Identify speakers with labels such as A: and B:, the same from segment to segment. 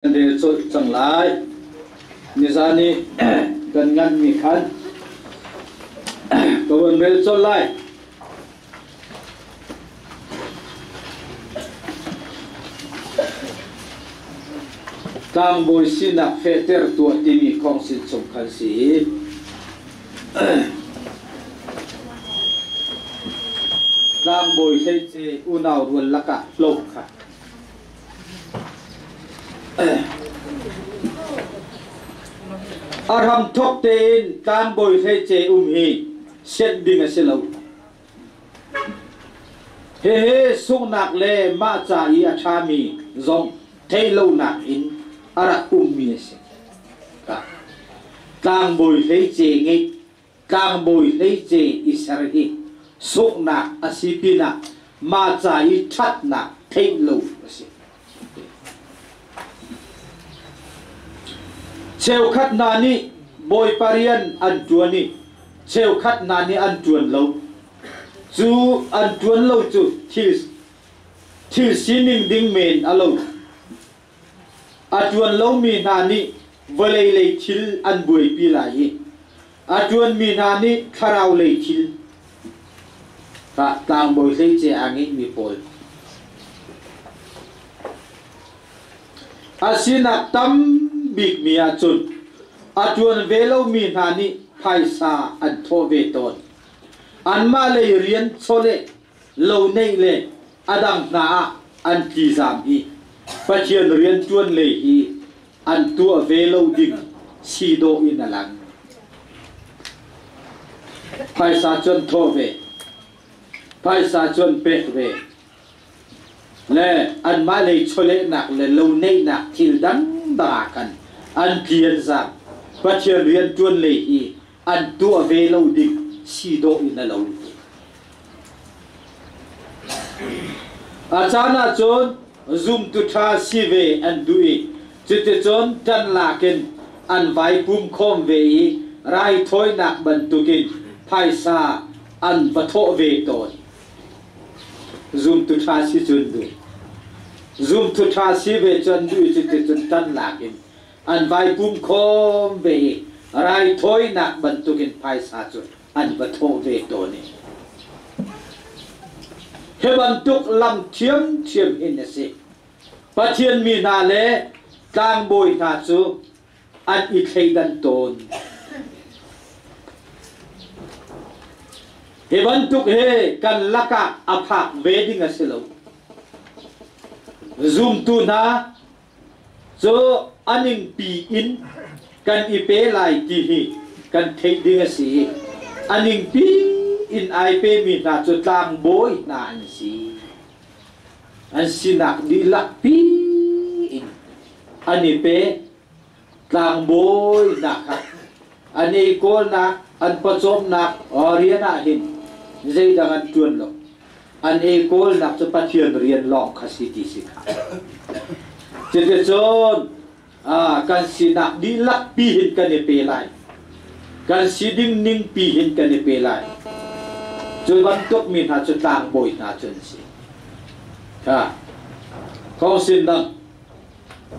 A: Kan rel colh cang lai. Nizan i kan nganhmi khan ka von rel colh lai. Tlangbawi sinak fehter tuah timi khawngsil chung khan si i tlangbawi hleice unau rual lakah tlawm kha A hramthawk tein tlangbawi hleice um hi sianh ding a si lo. Hihi sunghnak le mah ca i a ṭhami zong theih lonak in a rak ummi a si. Tlangbawi hleice ngeih, tlangbawi hleice i ser hi sunghnak a si pinah mah ca i ṭhatnak theih lo a si. Cheukhat hna nih Bawipa rian an ṭuan i cheukhat hna nih an ṭuan lo. Cu an ṭuan lo cu thil, thil sining ding men a lo. A ṭuan lomi hna nih vawlei lei thil an buaipi lai i a ṭuanmi hna nih thlarau lei thil tlangbawi hleice aa ngeihmi pawl a sinak tam bikmi ahcun a ṭuan ve lomi hna nih phaisa an thawh ve tawn. Anmah lei rian chawleh lo neih le a dang hna ah an tlizam i Pathian rian ṭuan lei hi an tuah ve lo ding si dawh in a lang. Phaisa cu an thawh ve. Phaisa cu an pek ve. Le anmah lei chawlehnak le lo neihnak thil dangdang ah khan an tli an zaam. Pathian rianṭuan lei hi an tuah ve lo ding si dawh in a lo. A caan ahcun zumtu ṭha si ve an duh i cuticun ṭan lakin an vai pum khawm ve i raithawinak bantukin phaisa an va thawh ve tawn. Zumtu ṭha si cun duh. Zumtu ṭha si ve cu an duh i cuticun ṭan lakin an vai pum khawm ve i raithawinak bantukin phaisa cu an va thawh ve tawn i hi bantuk lam ṭhiamṭhiam hin a si. Pathian mi hna le tlangbawi hna cu an i thleidan tawn. Hi bantuk hi kan lakah a phak ve ding a si lo. Zumtu hna cu a ningpi in kan i pe lai ti hi kan theih ding a si i a ningpi in ai pemi hna cu tlangbawi hna an si. An sinak dihlak pi in an i pe tlangbawi hna kha an i kawlnak an pawcawmnak rian ah hin zeidang an ṭuan lo. An ei kawlnak cu Pathian rian lawng kha si ti si kha. Cuticun kan sinak dihlak pi hin kan i pe lai. Kan si ding ning pi hin kan i pe lai. Cu bantuk mi hna cu tlangbawi hna cu an si. Kha kong sin dang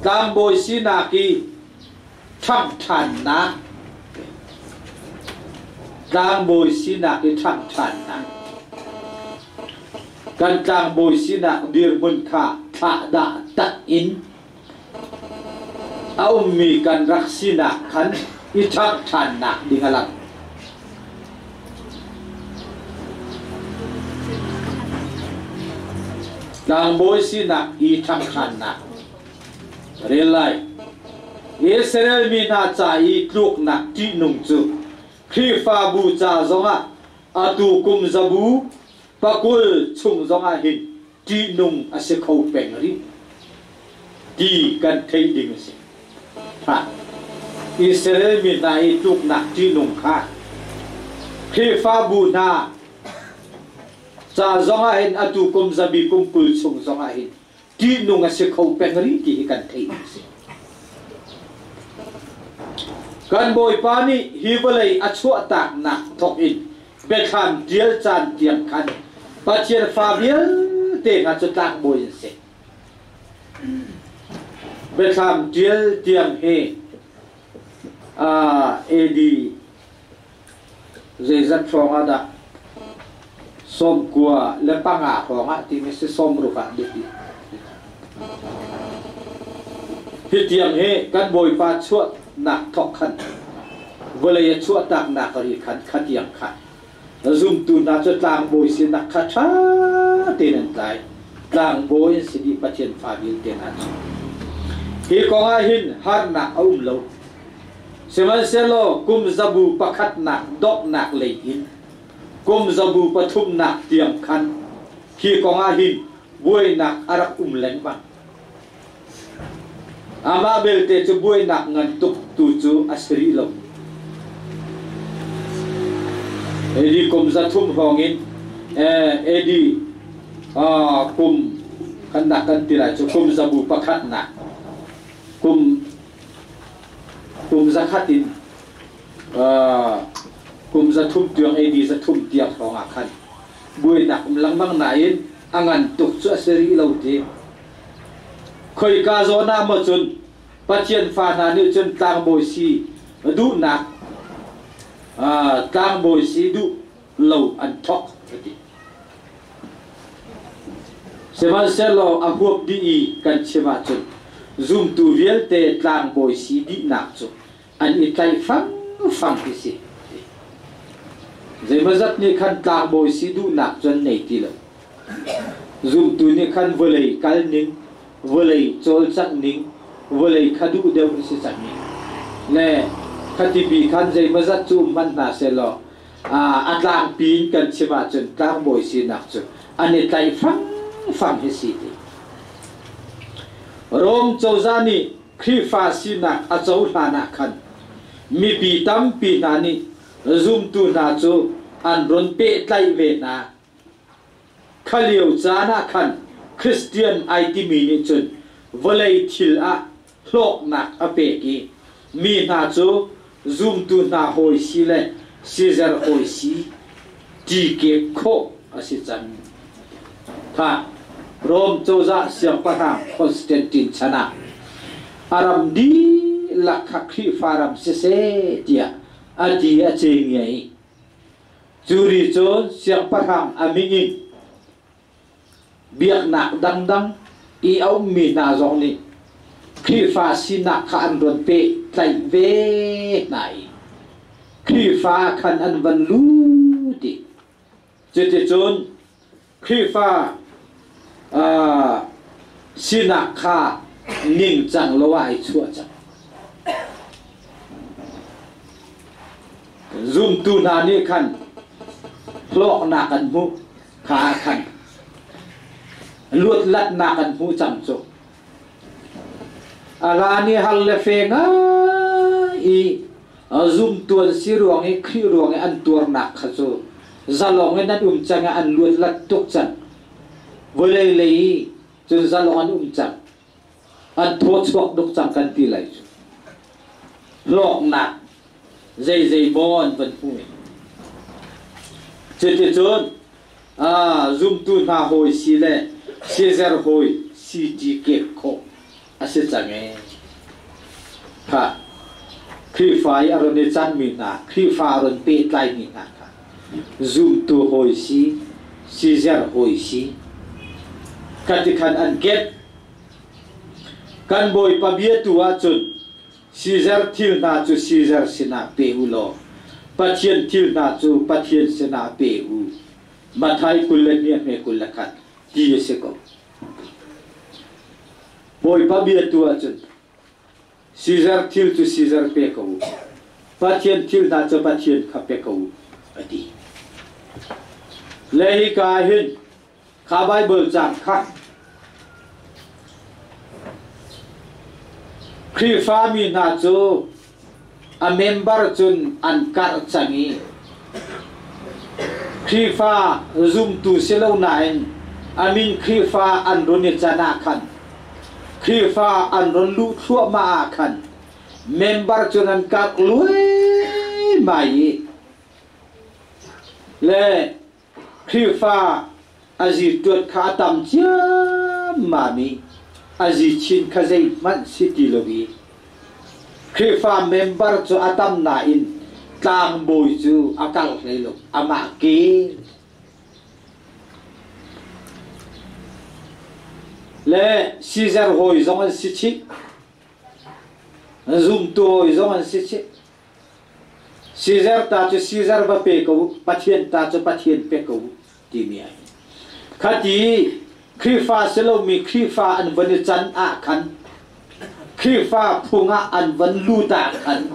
A: tlangbawi sinak i ṭhangh ṭhannak tlangbawi sinak i ṭhangh ṭhannak kan tlangbawi sinak dirhmun kha thlahdah tak in a ummi kan rak sinak khan i ṭhangh ṭhannak ding a lang. Tlangbawi sinak i ṭhangh ṭhannak Rel lai. Israel mi hna ca i tluknak ṭihnung cu Khrihfabu ca zongah atu kum zabu pakul chung zongah hin ṭihnung a si kho peng rih ti kan theih ding a si. Ha. Israel mi hna i tluknak ṭihnung kha Khrihfabu hna ca zongah hin atu kum zabi kum 20 chung zongah hin ṭihnung a si kho peng rih ti hi kan theih a si. Kan Bawipa nih hi vawlei a chuahtaknak thawk in biathlam ṭial caan tiang khan Pathian fa vialte hna cu tlangbawi an si. Biathlam ṭial tiang hi AD zeizat hrawng ah dah 95 hrawng ah timi si 60 ah biapi. Hi tiang hi kan Bawipa chuahnak thawk khan vawlei a chuahtaknak ri khan kha tiang khan zumtu hna cu tlangbawi sinak kha ṭha tein an tlai. Tlangbawi an si dih Pathian fa vialte hna cu. Hi kong ah hin harnak a um lo. Sihmanhsehlaw kum zabu pakhatnak donghnak lei in kum zabu pathumnak tiang khan hi kong ah hin buainak a rak um lengmang. Amah belte cu buainak ngan tuk tu cu a si rih lo. AD kum 300 hrawng in AD kum kan nak kan ti lai cu kum zabu pakhatnak kum kum zakhat in kum 300 tiang AD 300 tiang hrawng ah khan buainak um lengmang nain a ngan tuk cu a si rih lo ti. Khoika zawn ah maw cun Pathian fa hna nih cun tlangbawi si duhnak tlangbawi si duh lo an thawk a ti. Sihmanhsehlaw a huap dih i kan chim ahcun zumtu vialte tlangbawi si dihnak cu an i tlaih fangfang ti si. Zeimawzat nih khan tlangbawi si duhnak cu an nei ti lo. Zumtu nih khan vawlei kal ning, vawlei cawlcangh ning, vawlei kha duh deuh a si cang i le khatipi khan zeimawzat cu um hmanh hna sehlaw a tlangpi in kan chim ahcun tlangbawi sinak cu an i tlaih fangfang hi si ti. Rom cozah nih Khrihfa sinak a cohlan ah khan mipi tampi hna nih zumtu hna cu an run pehtlaih ve hna. Kha lio caan ah khan Christian ai timi nih cun vawlei thil ah hlawknak a pek i mi hna cu zumtu hna hawi si le Caesar hawi si ti kep khawh a si cang. Kha Rom cozah siangpahrang Constantine chan ah a ram dihlak kha Khrihfa ram siseh tiah a ti a ce ngiai. Cu ri cun siangpahrang a min in biaknak dangdang i a ummi hna zong nih Khrihfa sinak kha an run pehtlaih ve hna i Khrihfa khan an van lut i cuticun Khrihfa sinak kha ningcang lo ah ai chuah cang. Zumtu hna nih khan hlawknak an hmuh kha ah khan luatlatnak an hmuh cang cu. A hlan i hal le fe ngai i zumtu an si ruang i Khrih ruang i an tuarnak kha cu zalong in an um cang i an luatlat tuk cang. Vawlei lei i cun zalong an um cang. An thaw chuak duk cang kan ti lai cu. Hlawknak zeizei maw an van hmu i. Cuticun zumtu hna hawi si le Caesar hawi si ṭi kek khawh a si cang ee. Kha Khrihfa i a run i canmi hna, Khrihfa a run pehtlaimi hna kha zumtu hawi si, Caesar hawi si, khati khan an kep. Kan Bawipa bia tu ahcun Caesar thil hna cu Caesar sinah pe u law Pathian thil hna cu Pathian sinah pe u. Matthai 22:21 ti a si ko. Bawipa bia tu ahcun Caesar thil cu Caesar pe ko u. Pathian thil hna cu Pathian kha pe ko u a ti. Le hika ah hin Kha Baibal caang kha Khrihfami hna cu a member cun an karh cang i Khrihfa zumtu si lo nain a min Khrihfa an run i can ah khan Khrihfa an run luh thluahmah ah khan member cun an karh luaimai i le Khrihfa a zirtuat kha a tam ciammam i A zi chin kha zeihmanh si ti lo i Khrihfa member cu a tam nain tlangbawi cu a kal hlei lo, amah ke le Caesar hawi zong an si chih, zumtu hawi zong an si chih. Caesar ta cu Caesar va pe ko u, Pathian ta cu Pathian pe ko u timi ai. Khati Khrihfa si lomi Khrihfa an van i can ah khan Khrihfa phung ah an van lut ah khan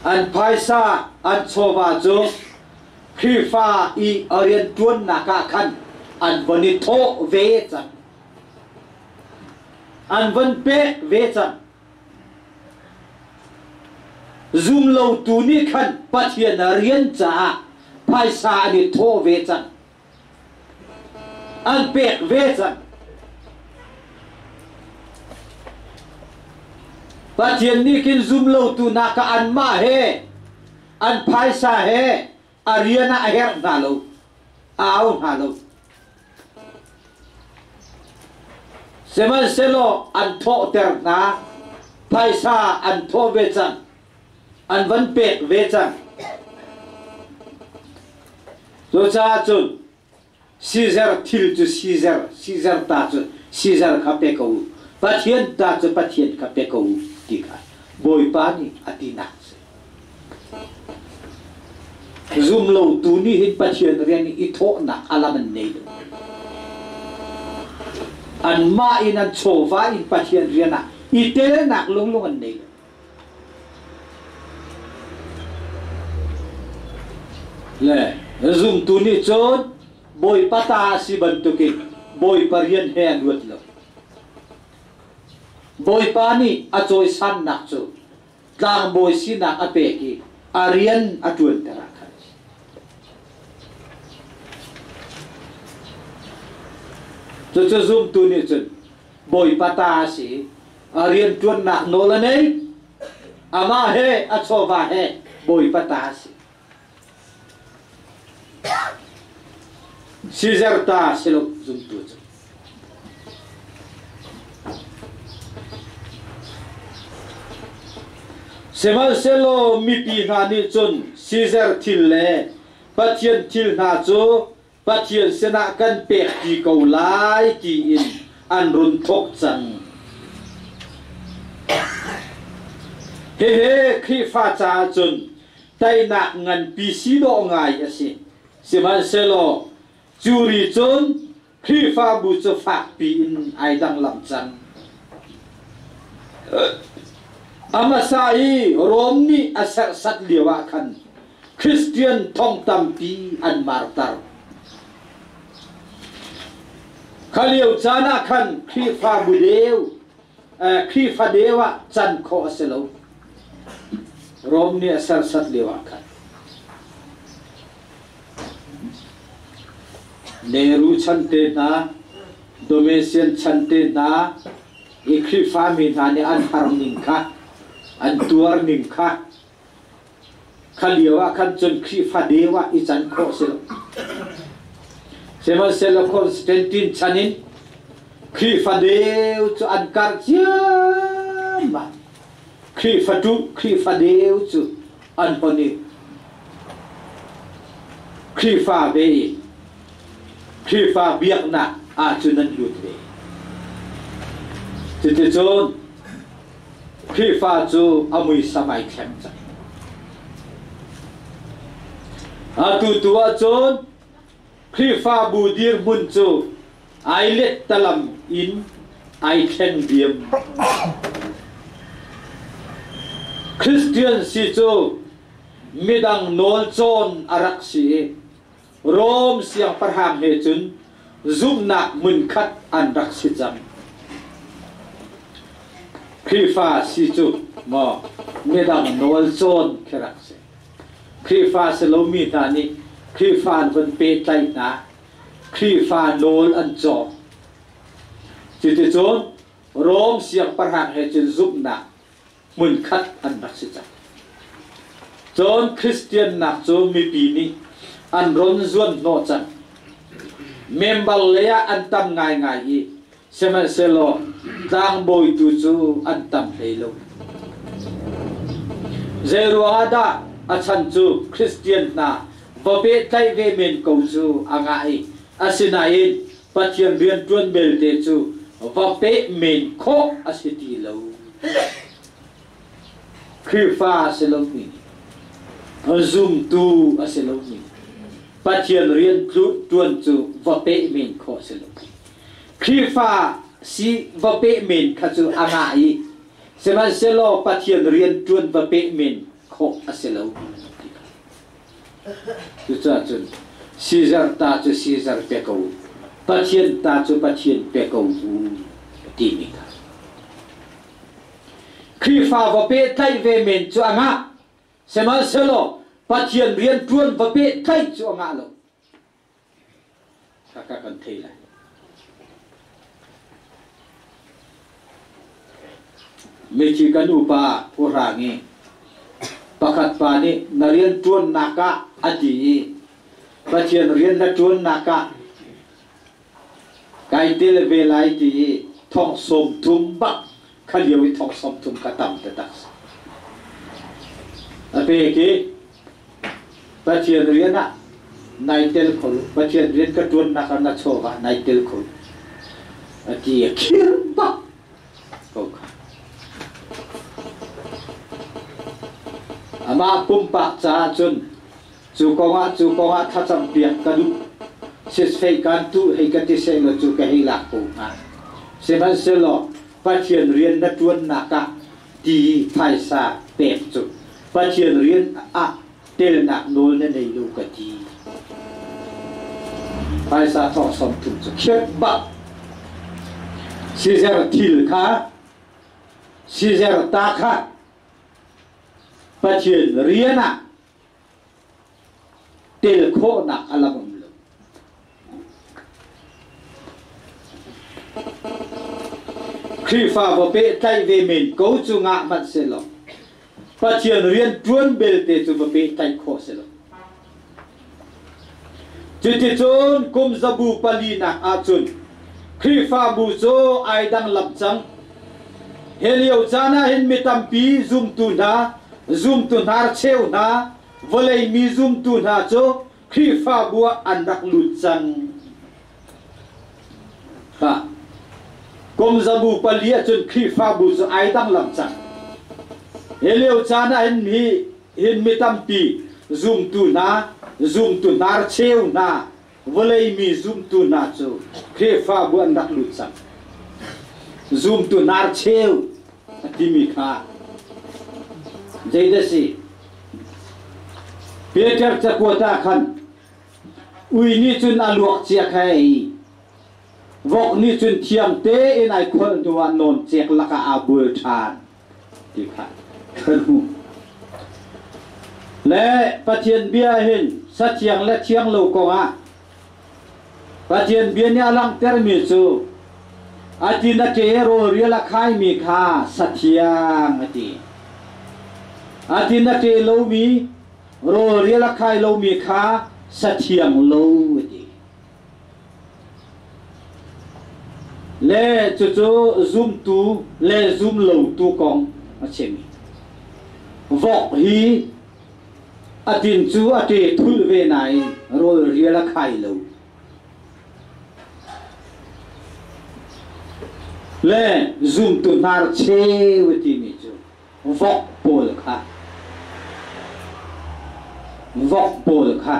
A: an phaisa an chawva cu Khrihfa i a rianṭuannak ah khan an van i thawh ve cang. An van pek ve cang. Zumlotu nih khan Pathian rian caah phaisa an i thawh ve cang. An pek ve cang. Pathian nih khin zumlotu nak ah anmah he an phaisa he a rian ah a herh hna lo, a au hna lo. Sihmanhsehlaw an thawhter hna, phaisa an thawh ve cang, an van pek ve cang. Cucaah cun Caesar thil cu Caesar, Caesar ta cu Caesar kha pe ko u, Pathian ta cu Pathian kha pe ko u ti kha Bawipa nih a tinak a si. Zumlotu nih hin Pathian rian i thawhnak a lam an nei lo. Anmah in an chawva in Pathian rian ah i telnak lunglung an nei lo. Le zumtu nih cun Bawipa ta a si bantukin Bawipa rian he an ruat lo. Bawipa nih a cawisannak cu tlangbawi sinak a pek i a rian a ṭuanter ah khan cucu zumtu nih cun Bawipa ta a si a rianṭuannak nawl a nei amah he a chawva he Bawipa ta a si Caesar ta si lo zumtu cu. Sihmanhsehlaw mipi hna nih cun Caesar thil le Pathian thil hna cu Pathian sinah kan pek ti ko lai tiin an run thawk cang. Hihi Khrihfa caah cun teinak nganpi si dawh ngai a si. Sihmanhsehlaw cu ri cun Khrihfabu cu fakpi in ai danglam cang. A hmasa i Rom nih a serhsat lio ah khan Christian thong tampi an martar. Kha lio caan ah khan Khrihfabu deu, Khrihfa deu ah can khawh a si lo. Rom nih a serhsat lio ah khan. Nehru chan te hna, Dometian chan te hna, i Khrihfami hna nih an har ning kha, an tuar ning kha, kha lio ah khan cun Khrihfa deu ah i can khawh si lo. Sihmanhsehlaw Constantine chan in Khrihfa deu cu an karh ciammam. Khrihfa ṭuh, Khrihfa deu cu an hon i Khrihfa ve i Khrihfa biaknak ahcun an lut ve. Cuticun Khrihfa cu a muisam ai thleng cang. Atu tu ahcun Khrihfabu dirhmun cu ai lettalam in ai thleng diam. Christian si cu midang nawl cawn a rak si i Rom siangpahrang he cun zumhnak hmunkhat an rak si cang. Khrihfa si cu maw midang nawl cawn khi rak si. Khrihfa si lomi hna nih Khrihfa an von pehtlaih hna. Khrihfa nawl an cawk. Cuticun Rom siangpahrang he cun zumhnak hmunkhat an rak si cang. Cun Kristiannak cu mipi nih an ron zuan hnawh cang. Member lei ah an tam ngaingai i Sihmanhsehlaw tlangbawi tu cu an tam hlei lo. Zeiruangah dah a chan cu Kristian hna va pehtlaih ve men ko cu a ngah i asinain Pathian rianṭuan belte cu va peh men khawh a si ti lo. Khrihfa a si lomi, zumtu a si lomi, Pathian rian ṭuan cu va peh men khawh a si lo. Khrihfa si va peh men kha cu a ngah i sihmanhsehlaw Pathian rian ṭuan va peh men khawh a si lo. Cucaah cun Caesar ta cu Caesar pe ko u, Pathian ta cu Pathian pe ko u timi kha. Khrihfa va pehtlaih ve men cu a ngah. Sihmanhsehlaw Pathian rian ṭuan va pehtlaih cu a ngah lo. Khakha kan thei lai. Mithi kan upa Pu Hrang i pakhat pa nih na rian ṭuannak ah a ti i Pathian rian na ṭuannak ah kai tel ve lai ti i thong 30 bak kha lio i thong 30 ka tam taktak a pek i Pathian rian ah nai tel kho Pathian rian ka ṭuannak ah na chawva nai tel kho a ti a khir bak ko kha amah pumpak caah cun Cu kongah cu kongah thlacam piak ka duh. Sisfei kan tu hei ka ti sehlaw cu ka hei lak ko hnga. Sihmanhsehlaw Pathian rian na ṭuannak ah ti phaisa pek cu Pathian rian ah telnak nawl na nei lo ka ti. Phaisa thong 30 cu khiat bak. Sizer thil kha Sizer ta kha Pathian rian ah tel khawhnak a lam um lo. Khrihfa va pehtlaih ve men ko cu ngah hmanh selaw Pathian rian ṭuan belte cu va pehtlaih khawh si lo. Cuticun kum zabu palinak ahcun Khrihfabu cu ai dang lam cang. Hi lio caan ah hin mi tampi zumtu hna, zumtu hnarcheu hna, vawlei mi zumtu hna cu Khrihfabu ah an rak lut cang. Ha. Kum zabu pali ahcun Khrihfabu cu ai dang lam cang. Hi lio caan ah hin hi hin mi tampi zumtu hna, zumtu hnarcheu hna, vawlei mi zumtu hna cu Khrihfabu an rak lut cang. Zumtu hnarcheu a timi kha zeidah si? Peter cakuat ah khan ui nih cun a luak cia kha ei vok nih cun thiang tein ai kholh hnu ah nawncek lakah aa bul ṭhan ti kha kan hmuh. Le Pathian bia hin sathiang le thiang lo kongah Pathian bia nih a langhtermi cu a tin a ṭe rawl rial a khaimi kha sathiang a ti. A tin a ṭe lomi rawl rial a khai lomi kha sathiang lo a ti. Le cucu zumtu le zumlotu kong a chim. Vok hi a tin cu a ṭe thulh ve nain rawl rial a khai lo. Le zumtu hnarcheu a timi cu vok pawl kha vok pawl kha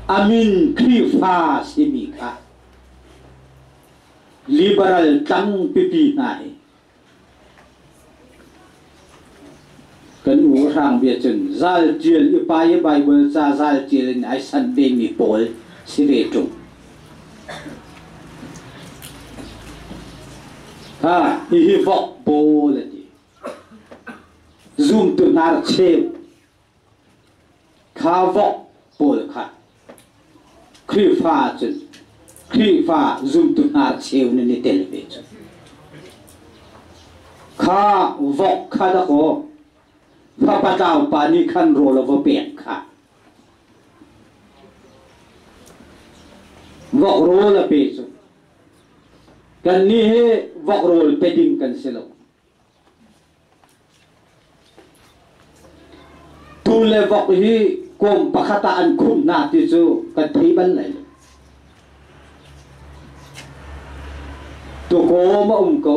A: a min Khrihfa simi kha liberal tlang pipi hna hi kan u hrang bia cun zal tial i pa i Bible ca zal tial in ai san mi pawl si ve ṭung ha hihi vok pawl a ti Zumtu hnarcheu kha vok pawl kha Khrihfa cun Khrihfa zumtu hnarcheu nan i tel ve cu. Kha vok kha dakaw fapa tlau pa nih khan rawl a va pek kha. Vok rawl a pe cu. Kannih hi vok rawl pe ding kan si lo. Tu le vok hi kawm pakhat ah an khumh hna ti cu kan thei bal lai lo. Tukawm a um ko.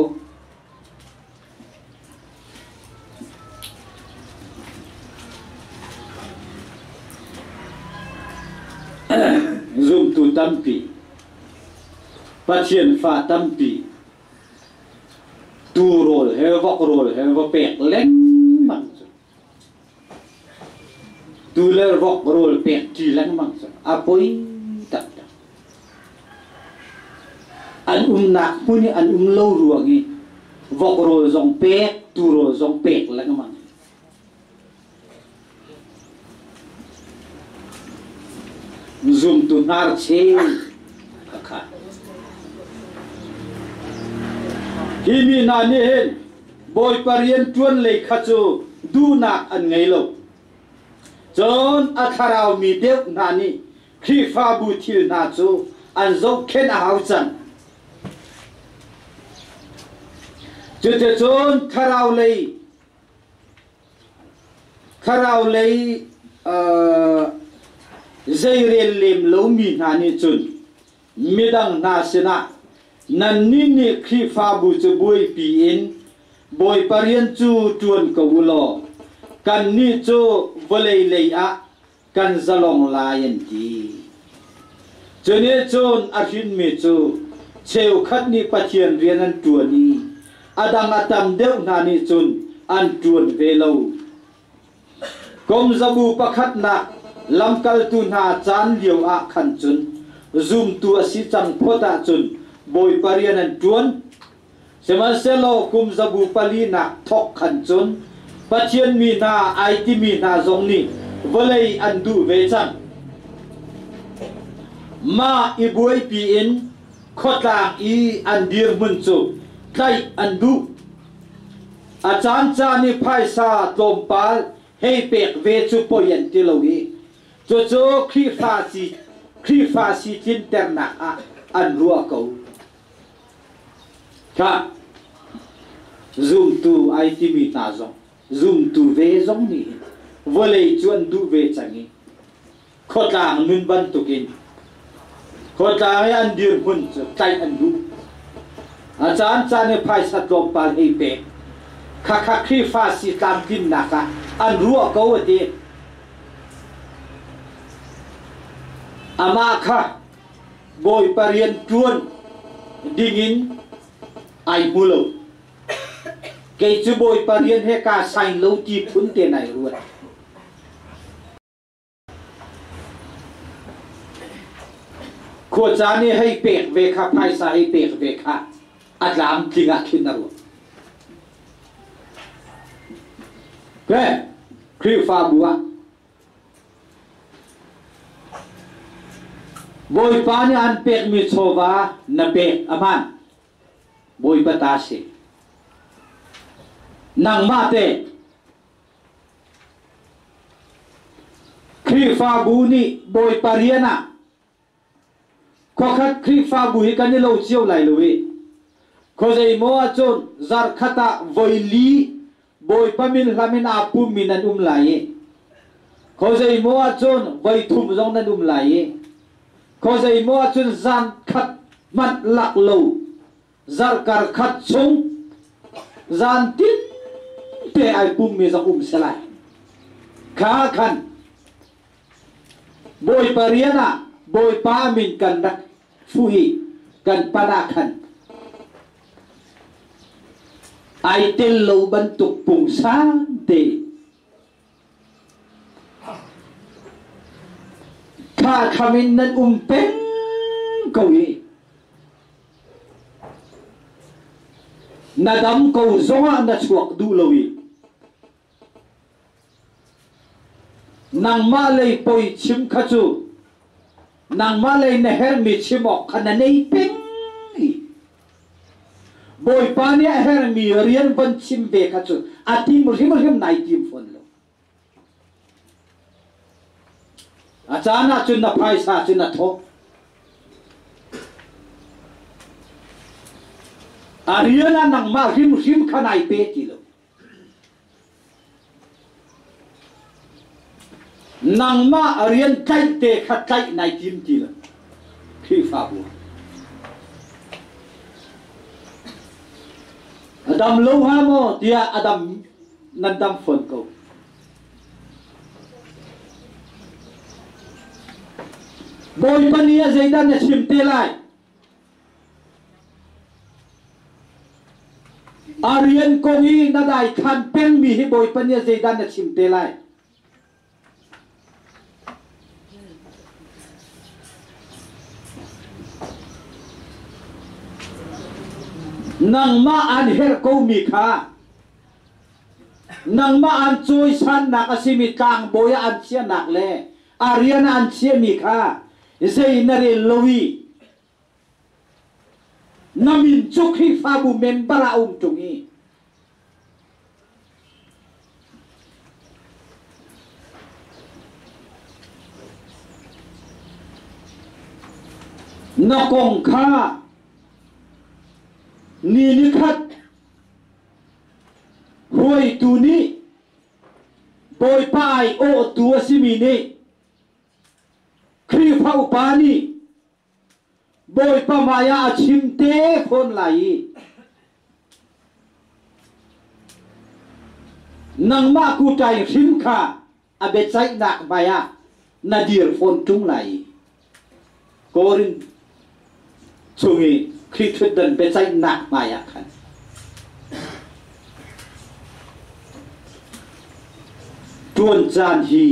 A: Zumtu tampi, Pathian fa tampi, tuu rawl he vok rawl he va pek lengmang cu tu le vok rawl pek ṭi lengmang cu a poi taktak. An umnak hmun i an um lo ruang i vok rawl zong pek, tuu rawl zong pek lengmang. Zumtu hnarcheu a khat. Hi mi hna nih hin Bawipa rian ṭuan lei kha cu duhnak an ngei lo. Cun a thlarau mi deuh hna nih Khrihfabu thil hna cu an zohkhenh a hau cang. Cuticun thlarau lei Thlarau lei zeirel lem lomi hna nih cun midang hna sinah nannih nih Khrihfabu cu buaipi in Bawipa rian cu ṭuan ko u law kannih cu vawlei lei ah kan zalong lai an ti. Cu nih cun a hrinmi cu cheukhat nih Pathian rian an ṭuan i a dang a tam deuh hna nih cun an ṭuan ve lo. Kumzabu pakhatnak lamkaltu hna caan lio ah khan cun zumtu a si cang phot ahcun Bawipa rian an ṭuan. Sihmanhsehlaw kum zabu palinak thawk khan cun Pathian mi hna ai timi hna zong nih vawlei an duh ve cang. Mah i buaipi in khuatlang i an dirhmun cu tlaih an duh. A caancaan i phaisa tlawmpal hei pek ve cu poi an ti lo i cucu Khrihfa si tlinternak ah an ruah ko. Khah! Zumtu ai timi hna zong zumtu ve zong nih hin vawlei cu an duh ve cang i khuatlang nun bantukin khuatlang i an dirhmun cu tlaih an duh. A caan caan i phaisa tlawmpal hei pek khakha Khrihfa si tlamtlinnak ah an ruah ko a ti. Amah kha Bawipa rian ṭuan dingin ai hmu lo. Kei cu Bawipa rian he kaa sain lo ti phun te nai ruat. Khuaca nih hei pek ve kha phaisa hei pek ve kha a tlamtling ah khin a ruat. Khrihfabu ah Bawipa nih an pekmi chawva na pek a hmaan. Bawipa ta si. Nangmah te Khrihfabu nih Bawipa rian ah khuakhat Khrihfabu hi kan i lo cio lai lo i khuazei maw ahcun zarkhat ah voi li Bawipa min hlam in aa pummi nan um lai i khuazei maw ahcun voi thum zong nan um lai i khuazei maw ahcun zan khat hmanh lak lo zarkar khat chung zan tin te ai pummi zong um se lai kha khan Bawipa rian ah Bawipa min kan rak fuh i kan pan ah khan ai tel lo bantuk pungsan te thla kham in nan um peng ko i na dam ko zongah na chuak duh lo i Nangmah lei poi chim kha cu nangmah lei na hermi chim awk kha na nei peng i Bawipa nih a hermi rian von chim ve kha cu a tim hrimhrim nai tim fawn lo. A caan ah cun na phaisa cu na thawh. A rian ah nangmah hrimhrim kha nai pe ti lo. Nangmah rian tlaih te kha tlaih nai tim ti lo. Khrihfabu. A dam lo ha maw tiah a dam nan dam fawn ko. Bawipa nih a zeidah na chim te lai? A rian kong i na daikhan pengmi hi Bawipa nih zeidah na chim te lai? Nangmah an herh komi kha nangmah an cawisannak a simi tlangbawi ah an chiahnak le a rian ah an chiahmi kha zei na rel lo i na min cu Khrihfabu member ah a um ṭung i na kong kha ni nikhat hruaitu nih Bawipa aiawhtu a simi nih Khrihfa upa nih Bawipa hmaiah a chim te fawn lai i nangmah kuṭai hrim kha a biaceihnak hmaiah na dir fawn ṭung lai i Korin chung i Khrih ṭhutdan biaceihnak hmaiah khan ṭuan caan hi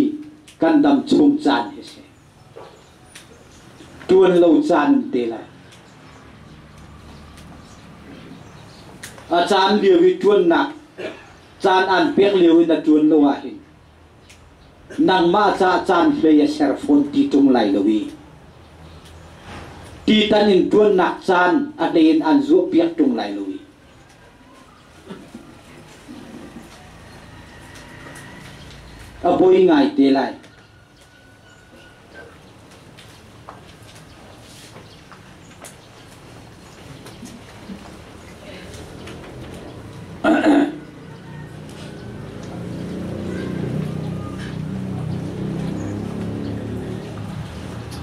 A: kan dam chung caan hi si. Ṭuan lo caan te lai. A caan lio i ṭuannak caan aan pek lio in na ṭuan lo ahhin nangmah ca caan hlei a ser fawn ti ṭung lai lo i titan in ṭuannak caan a hlei in an zuahpiak ṭung lai lo i a poi ngai te lai.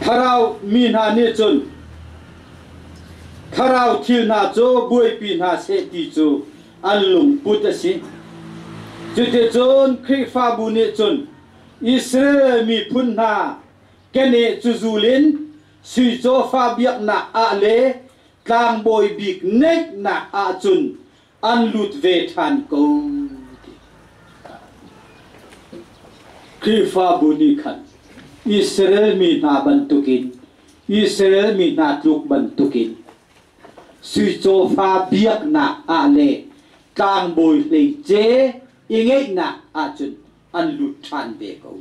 A: Thlarau mi hna nih cun thlarau thil hna cu buaipi hna seh ti cu an lungput a si. Cuticun Khrihfabu nih cun Israel miphun hna keneh cu zul in sui cawfa biaknak ah le tlangbawi bik neihnak ah cun an lut ve ṭhan ko. Khrihfabu nih khan Israel mi hna bantukin Israel mi hna tluk bantukin sui cawfa biaknak ah le tlangbawi hleice i ngeihnak ahcun an lut ṭhan ve ko.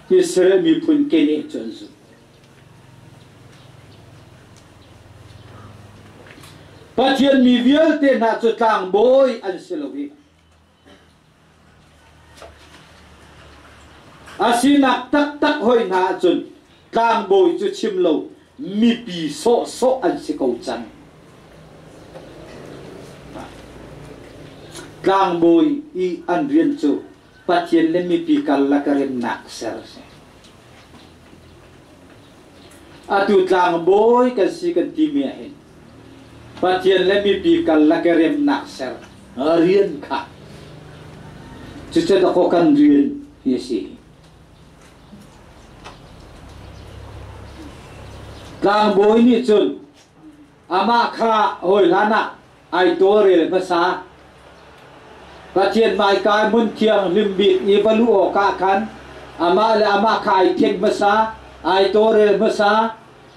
A: Israel miphun keneh cu an zumh. Pathian mi vialte hna cu tlangbawi an si lo i a sinak taktak hoi hna ahcun tlangbawi cu chim lo mipi sawhsawh an si ko cang. Tlangbawi i an rian cu Pathian le mipi karlak remnak ser a si. Atu tlangbawi kan si kan timi ah hin Pathian le mipi karlak remnak ser rian kha cucu dakaw kan rian hi a si. Tlangbawi nih cun amah kha hawi hlan ah ai tawlrel hmasa. Pathian hmaika hmun thianghlim bik i va luh awkah khan amah le amah kha ai thianh hmasa, ai tawlrel hmasa.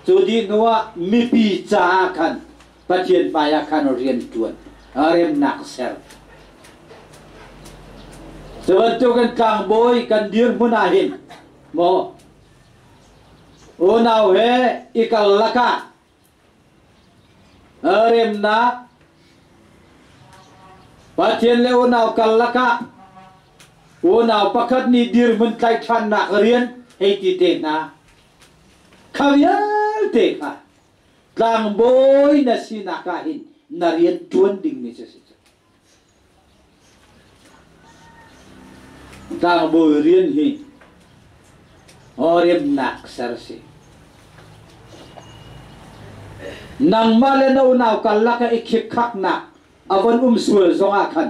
A: Cu dih hnuah mipi caah khan Pathian hmaiah khan rian ṭuan, remnak ser. Cu bantukin tlangbawi kan dirhmun ah hin maw unau he i kal lakah remnak Pathian le unau kal lakah unau pakhat nih dirhmun tlaihṭhannak rian hei ti te hna kha vialte kha tlangbawi na sinak ah hin na rian ṭuan dingmi cu si. Tlangbawi rian hi remnak ser si. Nangmah le na unau karlak ah i khikkhaknak a von um sual zongah khan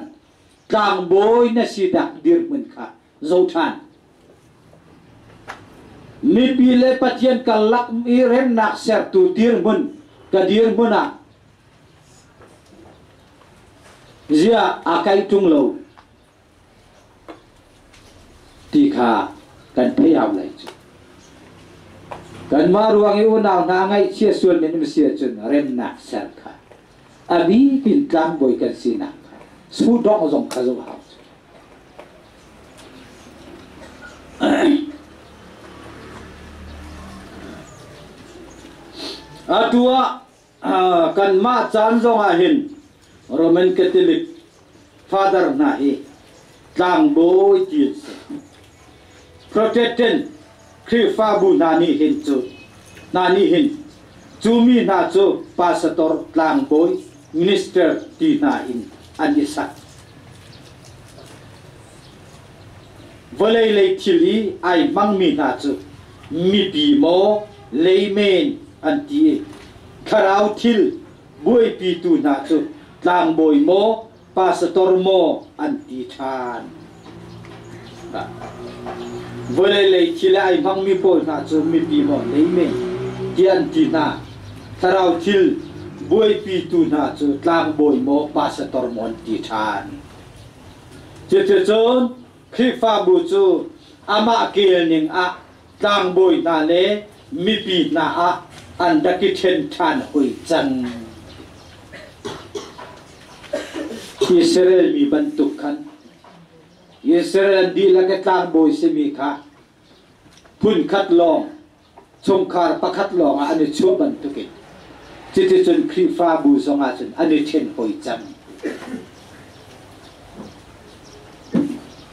A: tlangbawi na sinak dirhmun kha zo ṭhan. Mipi le Pathian karlak i remnak sertu dirhmun ka dirhmun ah ziah aa kaih ṭung lo ti kha kan theih hau lai cu. Kanmah ruang i unau hna ngaihchia sual men um si ahcun remnak ser kha a bik in tlangbawi kan sinak kha sudawng zong kha zoh hau cu. Atu ah kanmah caan zongah hin Roman Catholic Father hna hi tlangbawi ti an si. Protestant Khrihfabu hna nih hin cu hna nih hin cu mi hna cu pastor tlangbawi minister ti hna in an i sak. Vawlei lei thil i ai hmangmi hna cu mipi maw laymen an ti i thlarau thil buaipitu hna cu tlangbawi maw pastor maw an ti ṭhan. Vawlei lei thil i ai hmangmi pawl hna cu mipi maw laymen ti an ti hna. Thlarau thil buaipitu hna cu tlangbawi maw pastor maw an ti ṭhan. Cuticun Khrihfabu cu amah kelning ah tlangbawi hna le mipi hna ah an rak i ṭhen ṭhan hoi cang. Israel mi bantuk khan Israel an dihlak i tlangbawi simi kha phunkhat lawng chungkhar pakhat lawng ah an i chuah bantukin cuticun Khrihfabu zongah cun an i ṭhen hoi cang.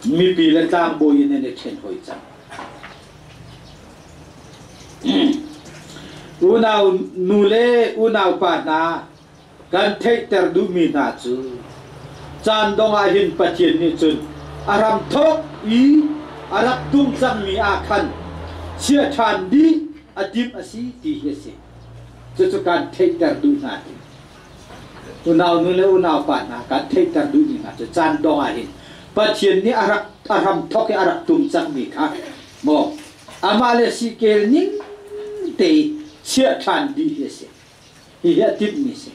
A: Mipi le tlangbawi in an i ṭhen hoi cang. Unau nu le unau pa hna kan theihter duhmi hna cu caan dong ah hin Pathian nih cun a ram thawk i a rak tum cangmi ah khan chia ṭhan dih a timh a si ti hi a si. Cucu kan theihter duh hna hi. Unau nu le unau pa hna kan theihter duhmi hna cu caan dong ah hin Pathian nih a rak a ram thawk i a rak tum cangmi kha maw amah le sikel ning te chiah ṭhan dih hi a si. Hihi a timhmi a si.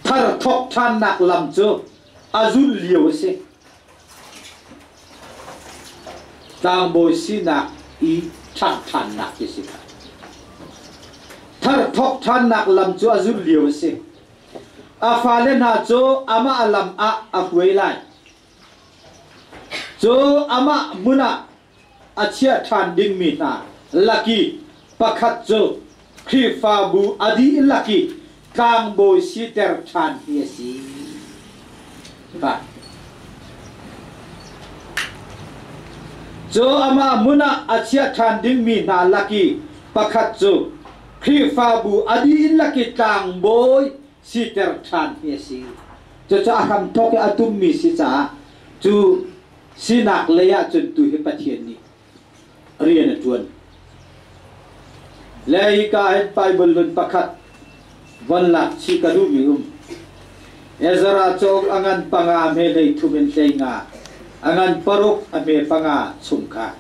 A: Thar thawk ṭhannak lam cu a zulh lio a si. Tlangbawi sinak i ṭhangh ṭhannak ti si kha. Thar thawk ṭhannak lam cu a zulh lio a si. A fale hna cu amah lam ah a hruai lai. Cu amah hmun ah a chiah ṭhan dingmi hna laki pakhat cu Khrihfabu a dihlak i tlangbawi siter ṭhan hi a si. Cu amah hmun ah a chiah ṭhan dingmi hna laki pakhat cu Khrihfabu a dihlak i tlangbawi siter ṭhan hi a si. Cucu a hramthawk i a tummi si caah cu Sinak lei ahcun tu hi Pathian nih rian a ṭuan. Le hika hin Bible lun pakhat von lak chih ka duhmi um. Ezra cauk a ngan panga hme hlei thum in hlei nga, a ngan paruk a hme panga chung kha.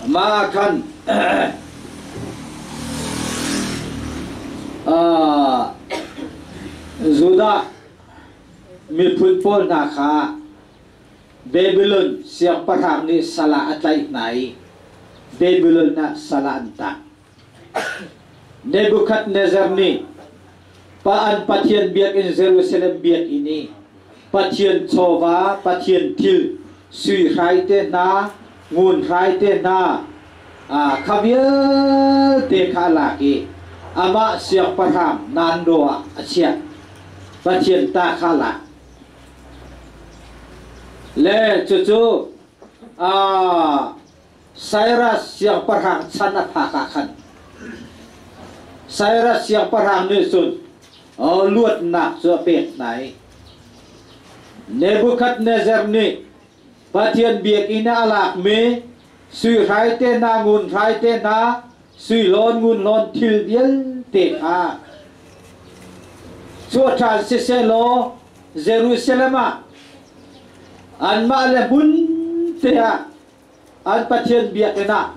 A: Mah ah khan Judah Miphun pawl hna kha Babylon siangpahrang nih sal ah a tlaih hna i Babylon ah sal ah an tang. Nebuchadnezzar nih pa an Pathian biakinn Jerusalem biakinn i Pathian chawva, Pathian thil, sui hrai te hna, ngun hrai te hna, kha vialte kha a lak i amah siangpahrang Nando ah a chiah. Pathian ta kha lak. Le cucu Cyrus siangpahrang chan a phak ah khan Cyrus siangpahrang nih cun luatnak cu a pek hna i Nebuchadnezzar nih Pathian biakinn ah a lakmi sui hrai te hna, ngun hrai te hna, sui hlawn ngun hlawn thil vialte kha chuah ṭhan siseh law Jerusalem ah anmah le hmun te ah an Pathian biakinn ah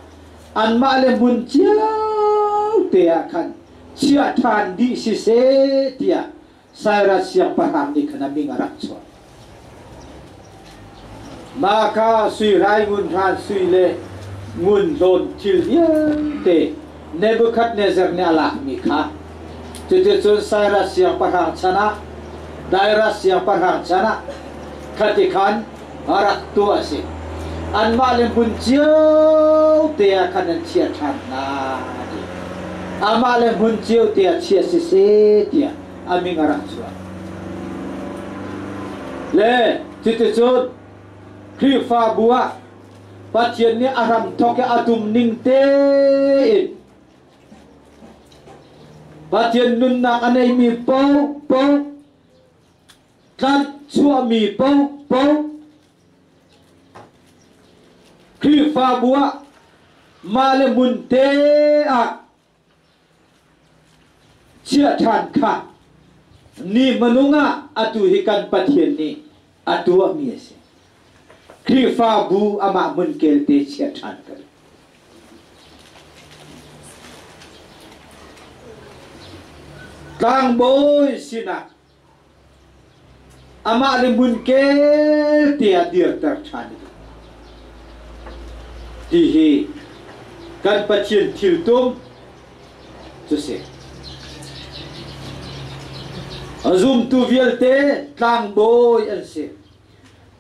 A: anmah le hmun cio te ah khan chiah ṭhan dih siseh tiah Cyrus siangpahrang nih khan a min a rak chuah. Mah kha sui rai ngun hran sui le ngun hlawn thil vialte Nebuchadnezzar nih a lakmi kha cuticun Cyrus siangpahrang chan ah Darius siangpahrang chan ah khati khan a rak tuah a si. Anmah le hmun cio te ah khan an chiah ṭhan hna a ti. Amah le hmun cio te ah chia siseh tiah a min a rak chuah. Le cuticun Khrihfabu ah Pathian nih a hram thawk i a tum ning tein Pathian nunnak a neimi paohpaoh tlanh chuahmi paohpaoh Khrihfabu ah mah le hmun te ah chiah ṭhan kha ni hmanung ah atu hi kan Pathian nih a tuahmi a si. Khrihfabu amah hmunkel te chiah ṭhan kan. Tlangbawi sinah amah le hmunkel te ah dirter ṭhan a duh. Ti hi kan Pathian thiltum cu si. A zumtu vialte tlangbawi an si.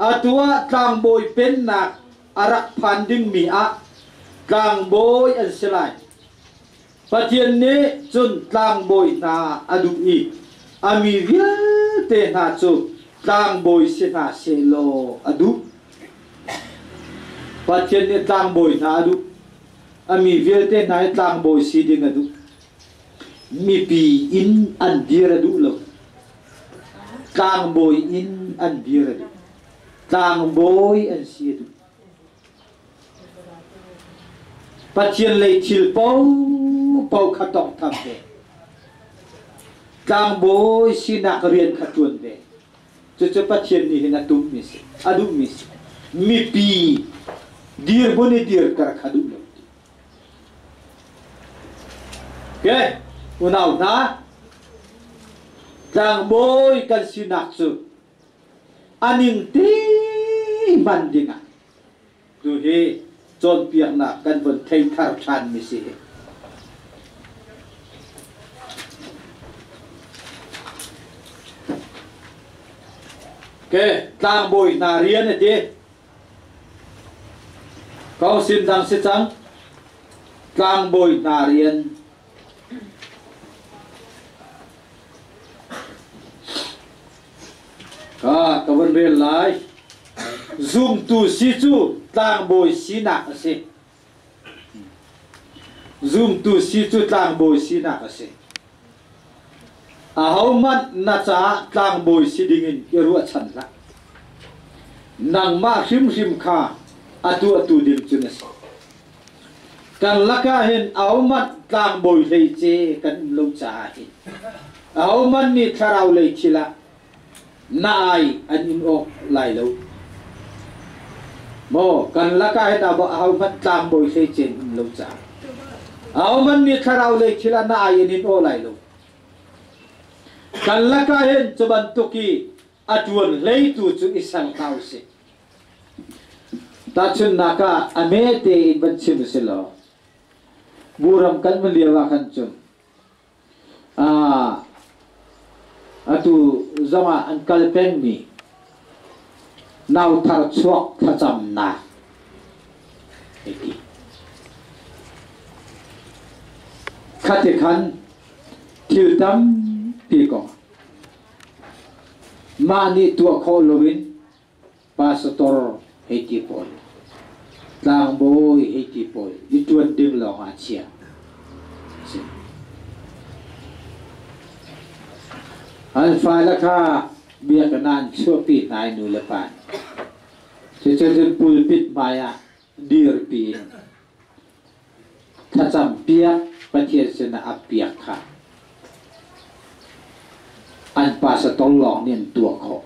A: Atu ah tlangbawi pennak a rak phan dingmi ah tlangbawi an si lai. Pathian nih cun tlangbawi hna a duh i a mi vialte hna cu tlangbawi si hna sehlaw a duh. Pathian nih tlangbawi hna a duh. A mi vialte hna hi tlangbawi si ding a duh. Mipi in an dir a duh lo. Tlangbawi in an dir a duh. Tlangbawi an si a duh. Pathian lei thil paohpaoh kha tawngtham ve. Tlangbawi sinak rian kha ṭuan ve. Cucu Pathian nih hin a tummi si, a duhmi si. Mipi dirhmun i dirter kha duh lo. Okay, unau hna, tlangbawi kan sinak cu a ning ti hman dingah Tu hi cawnpiaknak kan von thei thar ṭhanmi si. Ke tlangbawi hna rian a ti. Kong sim dang si cang. Tlangbawi hna rian. Ka ka von rel lai. Zumtu si cu tlangbawi sinak a si. Zumtu si cu tlangbawi sinak a si. Ahohmanh na caah tlangbawi si dingin i ruahchan hlah. Nangmah hrimhrim kha a tuahtu ding cu na si. Kan lakah hin ahohmanh tlangbawi hleice kan um lo caah hin ahohmanh nih thlarau lei thil ah na ai an in awk lai lo. Maw kan lakah hin ahohmanh tlangbawi hleicen um lo caah ahohmanh nih thlarau lei thil ah na ai an in aw lai lo. Kan lakah hin cu bantuk i a ṭuan hleitu cu i sang hna usih. Tahchunhnak ah a hme tein van chim a si law, buram kan van lio ah khan cun Atu zongah an kal pengmi nauthar chuak thlacamnak hei ti. Khati khan thil tampi kong mah nih tuah khawh loin pastor hei ti pawl, tlangbawi hei ti pawl i ṭuan ding lawng ah chia. An fale kha biakinn ah an chuahpi hna i nu le pa nih. Cuticun pulpit hmaiah dirpi in thlacam piak Pathian sinah ap piak kha an pastor lawng nih an tuah khawh.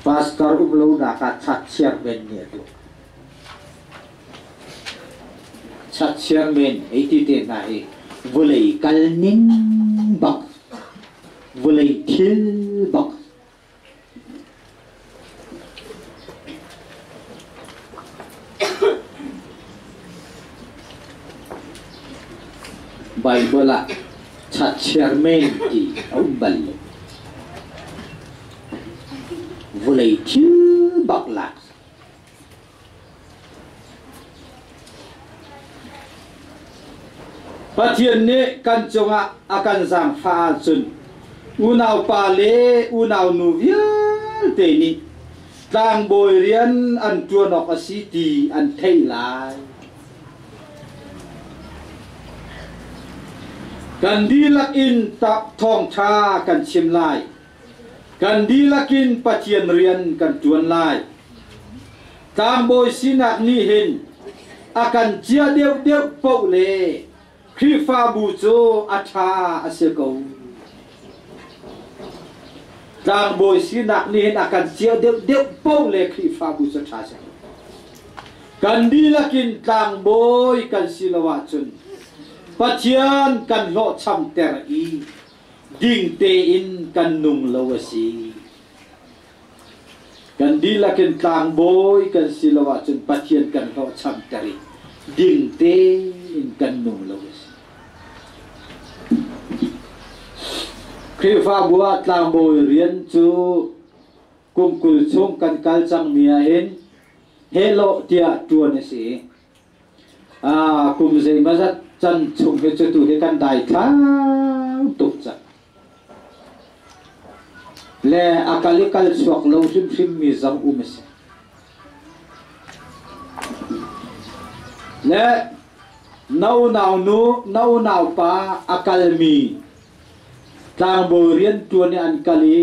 A: Pastor um lonak ah chatchiar men nih a tuah. Chatchiar men hei ti te hna hi vawlei kal ning bak, vawlei thil bak Baibal ah chatchiar men ti a um bal lo. Vawlei thil bak lak. Pathian nih kan cungah a kan zaangfah ahcun unaupa le unaunu vialte nih tlangbawi rian an ṭuan awk a si ti an theih lai. Kan dihlak in thawngṭha kan chim lai. Kan dihlak in Pathian rian kan ṭuan lai. Tlangbawi sinak nih hin a kan ciah deuhdeuh paoh le Khrihfabu cu a ṭha a si ko. Tlangbawi sinak nih hin a kan ciah deuhdeuh paoh le Khrihfabu cu ṭha a si ko. Kan dihlak in tlangbawi kan si lo ahcun Pathian kan hlawhchamter i ding tein kan nung lo a si. Kan dihlak in tlangbawi kan si lo ahcun Pathian kan hlawhchamter i ding tein kan nung lo a si. Khrihfabu ah tlangbawi rian cu kum 20 chung kan kal cangmi ahhin helawh tiah ṭuan a si. Kum zeimawzat can chung hi cu tu hi kan daithlang tuk cang. Le a kal i kal chuak lo hrimhrim mi zong um a si. Le na unau nu, na unau pa a kalmi tlangbawi rianṭuan i an kal i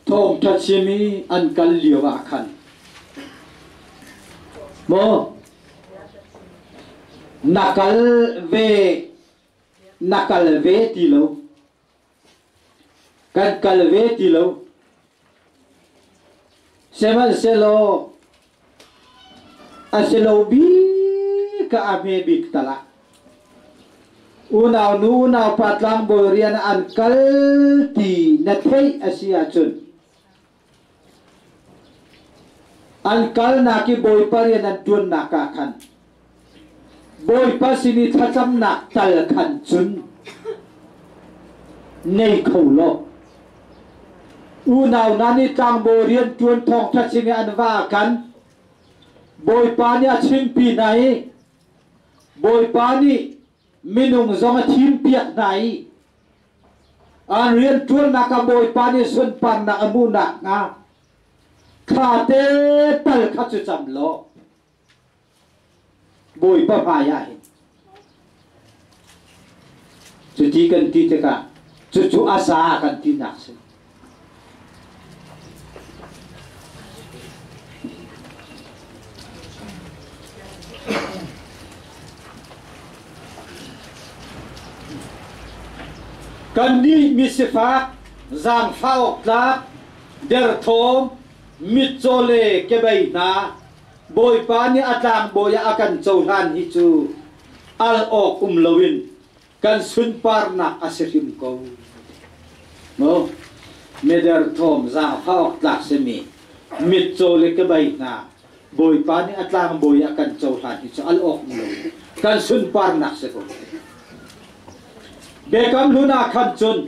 A: thawngṭha chim i an kal lio ah khan maw na kal ve na kal ve ti lo kan kal ve ti lo sihmanhsehlaw A si lo bik ah a hme bik tal ah unau nu unau pa tlangbawi rian an kal ti na theih a si ahcun an kalnak i Bawipa rian an ṭuannak ah khan Bawipa sin i thlacamnak tal khan cun nei kho law unau hna nih tlangbawi rian ṭuan thawngṭha chim i an va kan Bawipa nih a chimpi hna i Bawipa nih minung zong a thimpiak hna i an rian ṭuannak ah Bawipa nih sunparnak a hmuh nakhnga thla te tal kha cu cam law Bawipa hmai ah hin cuti kan ti tikah cucu a za kan tinak si. Kannih misifak, zaangfah awk tlak, derthawm, mitcaw le kebei hna Bawipa nih a tlangbawi ah a kan cohlan hi cu al awk um loin kan sunparnak a si hrim ko. Maw mederthawm zaangfah awk tlak simi mitcaw le kebei hna Bawipa nih a tlangbawi ah kan cohlan hi cu al awk um loin kan sunparnak si ko. Biakam hlun ah khan cun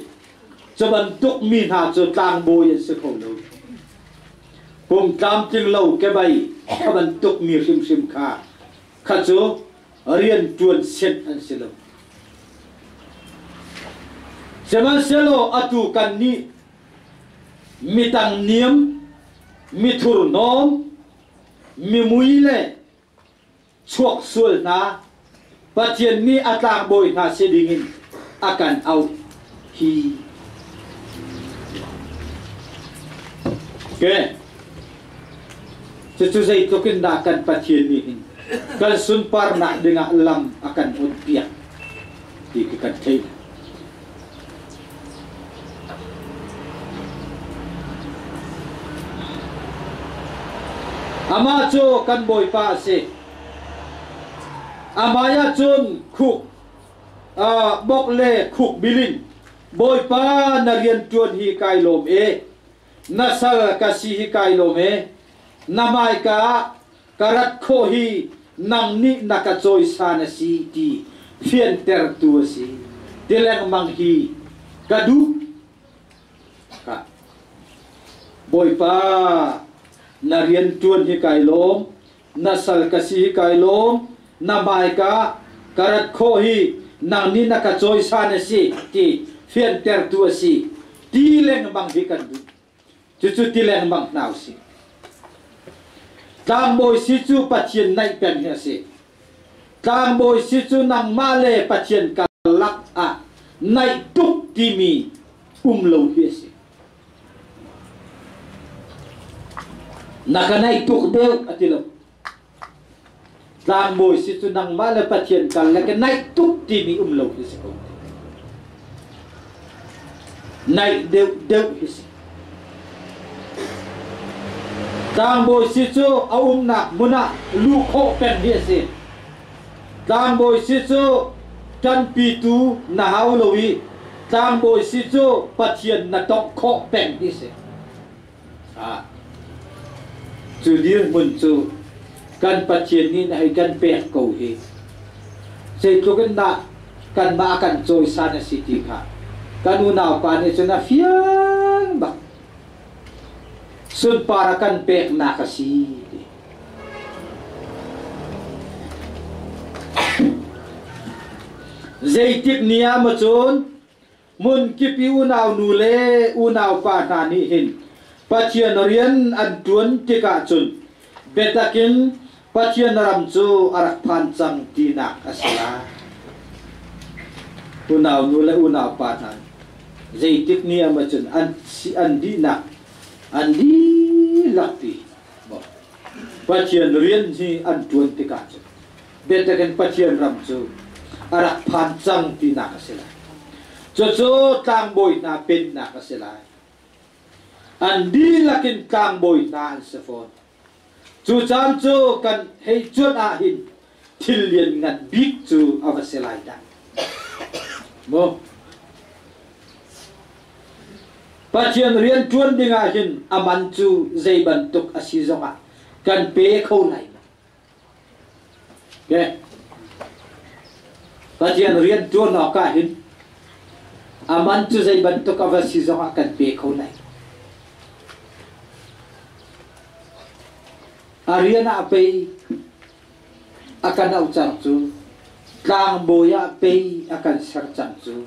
A: cu bantuk mi hna cu tlangbawi an si kho lo. Pum tlamtling lo kebei kha bantuk mi hrimhrim kha kha cu rian ṭuan sianh an si lo. Sihmanhsehlaw atu kannih mitang niam, mithurhnawm, mimui le chuak sual hna Pathian nih a tlangbawi hna si dingin a kan auh. Hi ke cucu zeitluk in dah kan Pathian nih hin kan sunparnak dingah lam a kan onpiak ti khi kan theih. Amah cu kan Bawipa a si. Amah ah cun khuk bok le khuk bilin Bawipa na rian ṭuan hi kai lawm e. Na sal ka si hi kai lawm e. Na hmaika ah ka rat khawh hi nang nih na ka cawisan a si ti fiantertu a si. Ti lengmang hi ka duh. Ka Bawipa na rian ṭuan hi kai lawm. Na sal ka si hi kai lawm. Na hmaika ka rat khawh hi nang nih na ka cawisan a si ti fiantertu a si. Ti lengmang hi kan duh. Cucu ti lengmang hna usih. Tlangbawi si cu Pathian naih peng hi a si. Tlangbawi si cu nangmah le Pathian karlak ah naih tuk timi um lo hi a si. Na ka naih tuk deuh a ti lo. Tlangbawi si cu nangmah le Pathian karlak i naih tuk timi um lo hi si ko. Naih deuh deuh hi si. Tlangbawi si cu a umnak hmun ah luh khawh peng hi a si. Tlangbawi si cu ṭanpitu na hau lo i tlangbawi si cu Pathian na tongh khawh peng hi si. Cu dirhmun cu kan Pathian nih na hei kan pek ko hi. Zeitluk in dah kanmah a kan cawisan a si ti kha kan unaupa nih cun a fiang bak. Sunpar a kan peknak a si ti. Zeitik ni ah maw cun Hmunkip i unaunu le unaupa hna nih hin Pathian rian an ṭuan tikah cun biatak in Pathian ram cu a rak phan cang tinak a si lai. Unaunu le unaupa hna zeitik ni ah maw cun an an dihnak an dihlak ti Pathian rian hi an ṭuan tikah cun biatak in Pathian ram cu a rak phan cang tinak a si lai. Cucu tlangbawi hna pennak a si lai. An dihlak in tlangbawi hna an si fawn. Cu caan cu kan hei cuanh ah hin thil lianngan bik cu a va si lai dah. Mu. Pathian rian ṭuan dingah hin a man cu zei bantuk a si zongah kan pe kho lai lo. Okay. Pathian rian ṭuan awk ah hin a man cu zei bantuk a va si zongah kan pe kho lai. A rian ah pei a kan auh cang cu tlangbawi ah pei a kan ser cang cu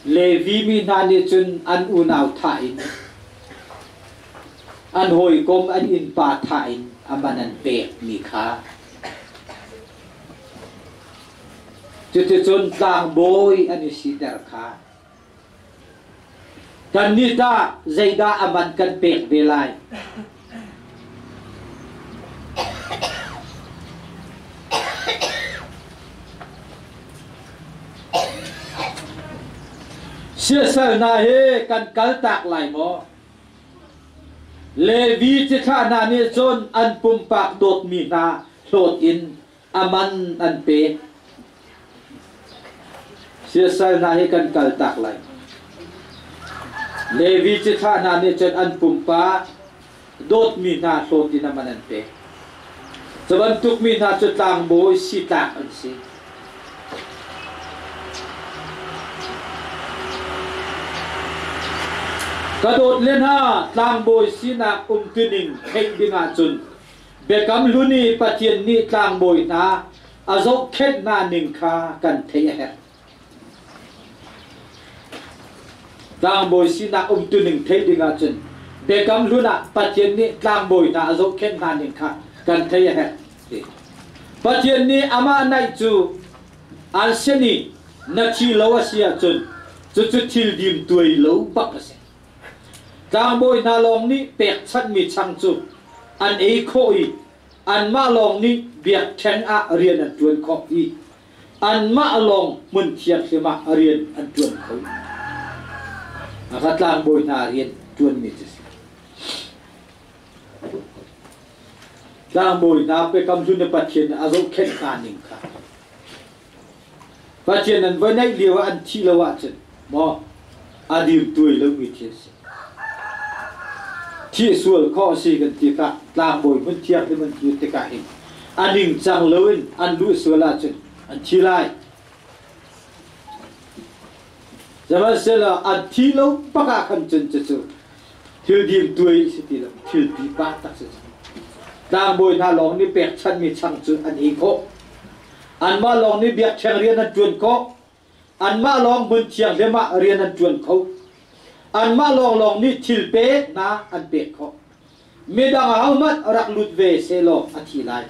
A: Levi mi hna nih cun an unau thah in an hawikom an innpa thah in a man an pekmi kha cuticun tlangbawi an i siter kha kannih tah zeidah a man kan pek ve lai? Siasal hna hi kan kaltak lai maw? Levi cithlah hna nih cun an pumpak dawtmi hna hlawt in a man an pek. Siasal hna hi kan kaltak lai. Levi cithlah hna nih cun an pumpak dawtmi hna hlawt in a man an pek. Cu bantuk mi hna cu tlangbawi sitlak an si. Ka dawt le hna, tlangbawi sinak umtuning theih ding ahcun Biakam Hlun i Pathian nih tlangbawi hna a zohkhenh hna ning kha kan theih a herh. Tlangbawi sinak umtuning theih ding ahcun Biakam Hlun ah Pathian nih tlangbawi hna a zohkhenh hna ning kha kan theih a herh. Pathian nih amah naih cu an sin i na thi lo a si ahcun Cucu thil dim tuai lo bak a si. Tlangbawi hna lawng nih pekchanhmi chang cu an ei khawh i anmah lawng nih biakṭheng ah rian an ṭuan khawh i anmah lawng hmun thianghlim ah rian an ṭuan kho. A ka tlangbawi hna rian ṭuanmi cu si. Tlangbawi hna biakam hlun i Pathian a zohkhenh hna ning kha Pathian an va neih lio ah an thih lo ahcun maw a dirtuai lomi thil a si. Thih sual khawh a si kan ti kha tlangbawi hmun thianghlim an dir tikah hin a ningcang loin an luh sual ahcun an thi lai. Sihmanhsehlaw an thi lo bak ah khan cun cucu thil dirtuai si ti lo, thil pipa tak si. Tlangbawi hna lawng nih pekchanhmi chang cu an ei khawh. Anmah lawng nih biakṭheng rian an ṭuan khawh. Anmah lawng hmun thianghlim ah rian an ṭuan kho. Anmah lawnglawng nih thil pek hna an pek khawh. Midang ahohmanh rak lut ve sehlaw a thi lai.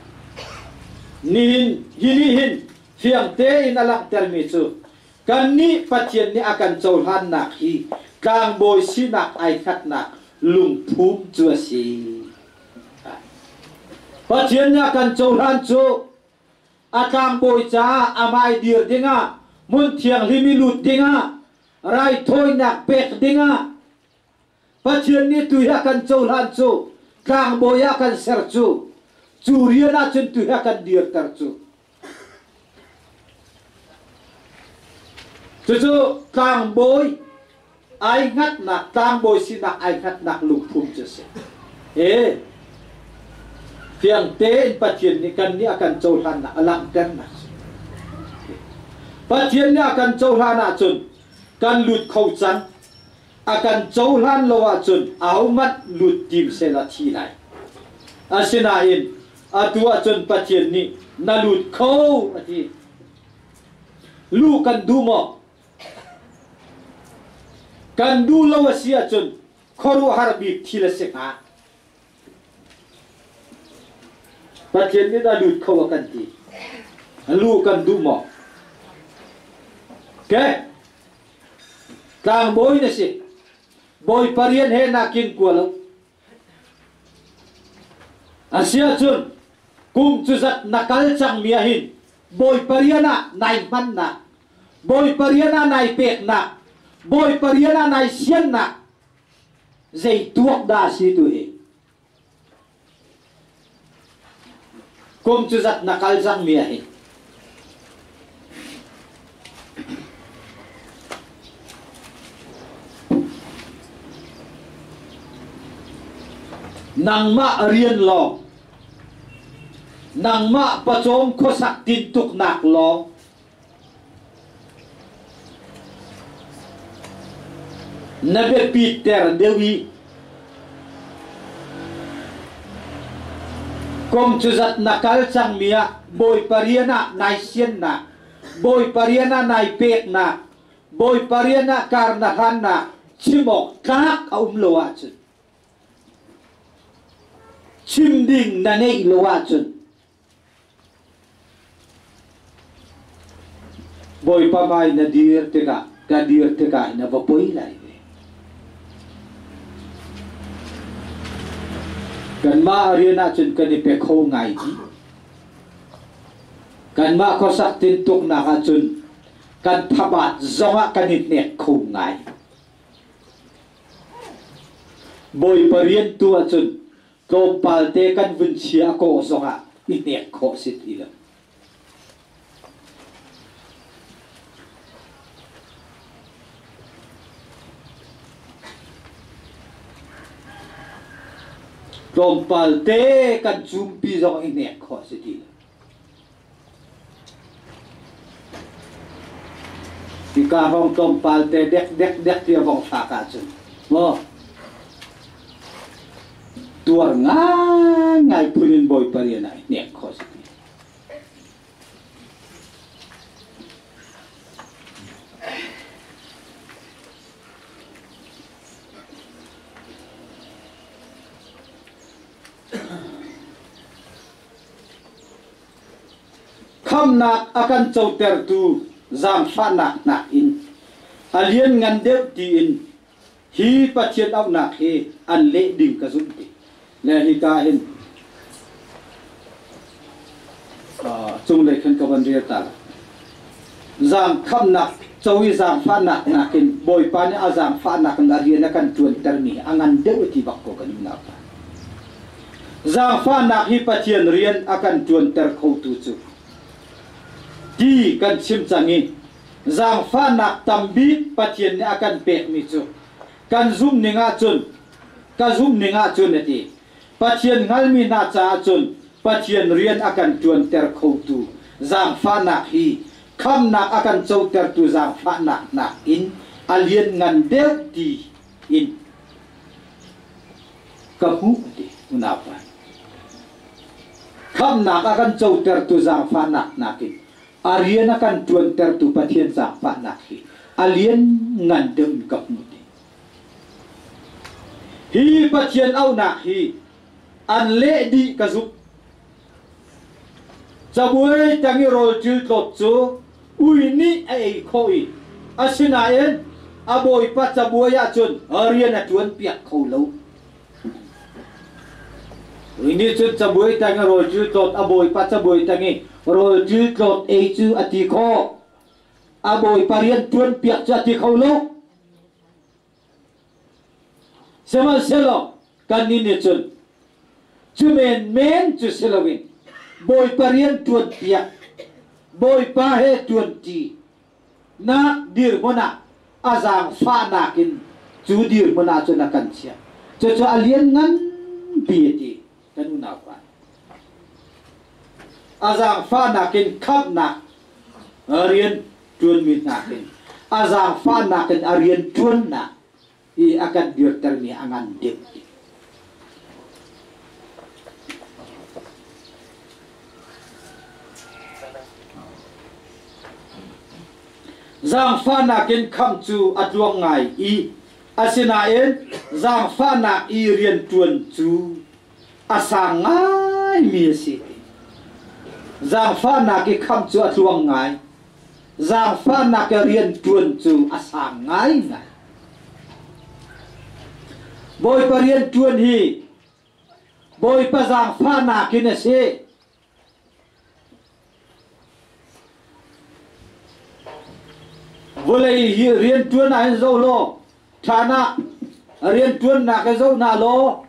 A: Nihin hi nih hin fiang tein a langhtermi cu kannih Pathian nih a kan cohlannak hi tlangbawi sinak ai hngatnak lungphum cu a si. Pathian nih a kan cohlan cu a tlangbawi caah amah i dir dingah hmun thianghlim i lut dingah raithawinak pek dingah Pathian nih tu hi a kan cohlan cu tlangbawi ah kan ser cu cu rian ah cun tu hi a kan dirter cu cucu tlangbawi ai hngatnak tlangbawi sinak ai hngatnak lungphum cu a si. E fiang tein Pathian nih kan nih a kan cohlannak a langhternak si. Pathian nih a kan cohlan ahcun kan lut kho cang. A kan cohlan lo ahcun ahohmanh lut tim sehla thi lai. Asinain atu ahcun Pathian nih na lut kho a ti. Lu kan duh maw? Kan duh lo a si ahcun khuaruahhar bik thil a si hnga. Pathian nih a lut kho a kan ti. Lu kan duh maw? Ke tlangbawi na si. Bawipa rian he na kin kua lo. A si ahcun kum cu zat na kal cangmi ah hin Bawipa rian ah nai hmannak Bawipa rian ah nai peknak Bawipa rian ah nai siannak zei tuak dah si tu hi kum cu zat na kal cangmi ah hin nangmah rian lawng nangmah pawcawm khuasak tintuknak lawng na biapit ter deuh i kum cu zat na kal cangmi ah Bawipa rian ah nai siannak Bawipa rian ah nai peknak Bawipa rian ah kar na hlannak chim awk tlak a um lo ahcun chim ding na neih lo ahcun Bawipa hmai na dir tikah ka dir tikah na va poi lai ve. Kanmah rian ahcun kan i pe kho ngai dih. Kanmah khuasak tintuknak ahcun kan thabat zongah kan i hnek kho ngai. Bawipa rian tu ahcun tlawmpal te kan vun chia a kawh zongah i hnek khawh si ti lo. Tlawmpal te kan cumpi zong i hnek khawh si ti lo. Hika hrawng tlawmpal te dek dek dek ti a vong fak ahcun maw tuar ngaingai phun in Bawipa rian ah i hnek khawh si ti. Khamnak a kan cotertu zaangfahnak nakin A lianngan deuh tiin hi Pathian auhnak hi an leh ding ka zumh ti. Le hika hin cunglei khan ka van rel ta lai. Zaangkhamnak co i zaangfahnak nakin Bawipa nih a zaangfahnak in a rian a kan ṭuantermi a ngan deuh ti bak ko kan unau pa. Zaangfahnak hi Pathian rian a kan ṭuanter khotu cu ti kan chim cang i zaangfahnak tambik Pathian nih a kan pekmi cu kan zumh ning ahcun ka zumh ning ahcun a ti. Pathian hngalmi hna caah cun Pathian rian a kan ṭuanter khotu zaangfahnak hi khamnak a kan cotertu zaangfahnak nakin a lianngan deuh ti in ka hmuh ti unaupa. Khamnak a kan cotertu zaangfahnak nakin a rian a kan ṭuantertu Pathian zaangfahnak hi a lianngan deuh in ka hmuh ti. Hi Pathian auhnak hi an leh dih ka zumh. Cabuai tang i rawl ṭiltlawt cu ui nih a ei khawh i asinain a bawipa cabuai ahcun rian a ṭuanpiak kho lo. Ui nih cun cabuai tang i rawl ṭiltlawt a bawipa cabuai tang i rawl ṭiltlawt ei cu a ti khawh. A bawipa rian ṭuanpiak cu a ti kho lo. Sihmanhsehlaw kannih nih cun cu menmen cu si loin Bawipa rian ṭuanpiak, Bawipa he ṭuanṭi nak dirhmun ah a zaangfahnak in cu dirhmun ah cun a kan chiah. Cucu a liannganpi a ti kan unaupa. A zaangfahnak in khamhnak rian ṭuanmi nakin a zaangfahnak in a rian ṭuannak i a kan dirtermi a ngan deuh ti. Zaangfahnak in khamh cu a tluang ngai i asinain zaangfahnak i rian ṭuan cu a sang ngaimi a si. Zaangfahnak i khamh cu a tluang ngai. Zaangfahnak i rian ṭuan cu a sang ngaingai. Bawipa rian ṭuan hi Bawipa zaangfahnak in a si. Vawlei hi rianṭuan ah hin zoh law, ṭhan ah rianṭuannak hi zoh hna law,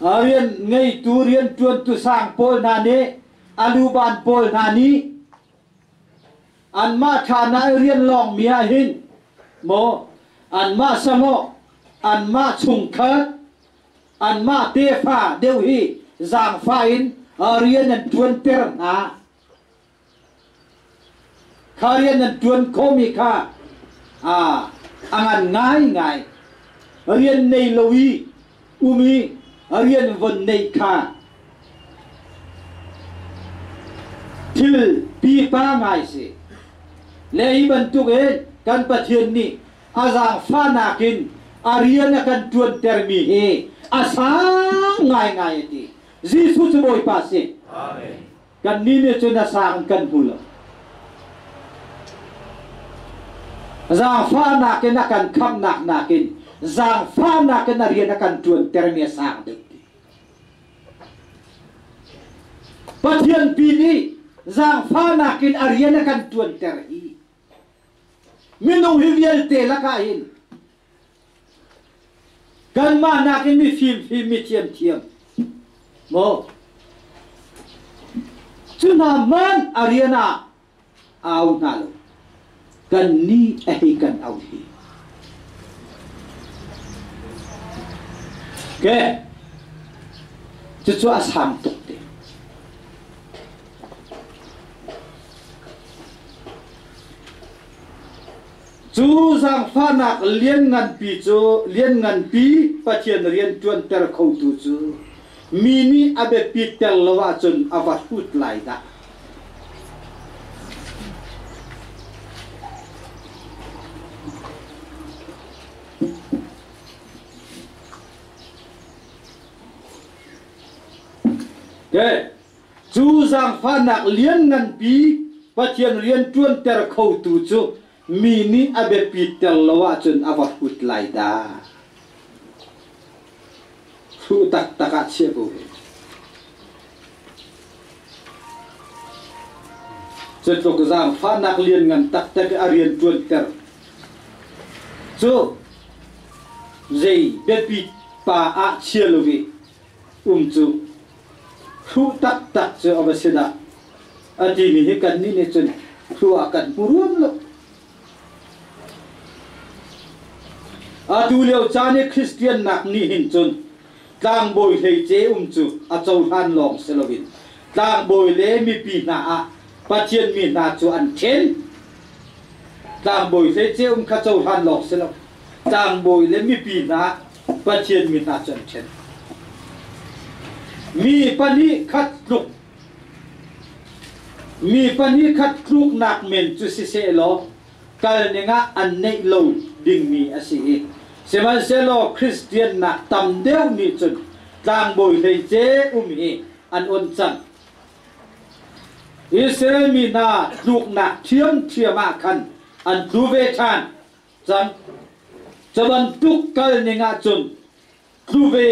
A: Rian ngeitu rianṭuantu sang pawl hna nih a luban pawl hna nih anmah ṭha i rian lawngmi ah hin maw anmah sahlawh anmah chungkhat anmah tefa deuh hi zaangfah in rian an ṭuanter hna. Kha rian nan ṭuan khawhmi kha a ngan ngaingai. Rian nei lo i um i rian von neih kha thil pipa ngai si. Le hi bantukin kan Pathian nih a zaangfahnak in a rian a kan ṭuantermi hi a sang ngaingai a ti. Jesuh cu Bawipa a si.
B: Amen.
A: Kannih nih cun a sang kan hmu lo. Zaangfahnak in a kan khamhnak nakin zaangfahnak in a rian a kan ṭuantermi a sang deuh ti. Pathian pi nih zaangfahnak in a rian a kan ṭuanter hi minung hi vialte lakah hin Kanmah nakin mi fimfim mi thiamthiam maw cu hna hmanh a rian ah au hna lo kan nih a hei kan au hi ke cucu a sang tuk te. Cu zaangfahnak liannganpi cu liannganpi Pathian rian ṭuanter khotu cu mi nih a biapit ter lo ahcun a va hrut lai dah. Okay. Cu zaangfahnak liannganpi Pathian rian ṭuanter khotu cu Mi nih a biapit ter lo ahcun a va hrut lai dah. Hruh taktak ah chiah ko hi. Cutluk zaangfahnak lianngan taktak i a rian ṭuanter cu zei biapi pa ah chia lo i um cu hruh taktak cu a va si dah a timi hi kannih nih cun hruh ah kan hmu ruam lo. Atu lio caan i Kristian nak nih hin cun tlangbawi hleice um cu a cohlan lawng si loin tlangbawi le mipi hna ah Pathian mi hna cu an ṭhen. Tlangbawi hleice um kha cohlan lawng si lo tlangbawi le mipi hna ah Pathian mi hna cu an ṭhen. Mi pahnih khat tluk Mi pahnih khat tluknak men cu sisehlaw kal ningah an neih lo dingmi a si i sihmanhsehlaw Kristian nak tam deuh nih cun tlangbawi hleice um hi an on cang. Israel mi hna tluknak ṭhiamṭhiam ah khan an tlu ve ṭhan cang. Cu bantuk kal ning ahcun tlu ve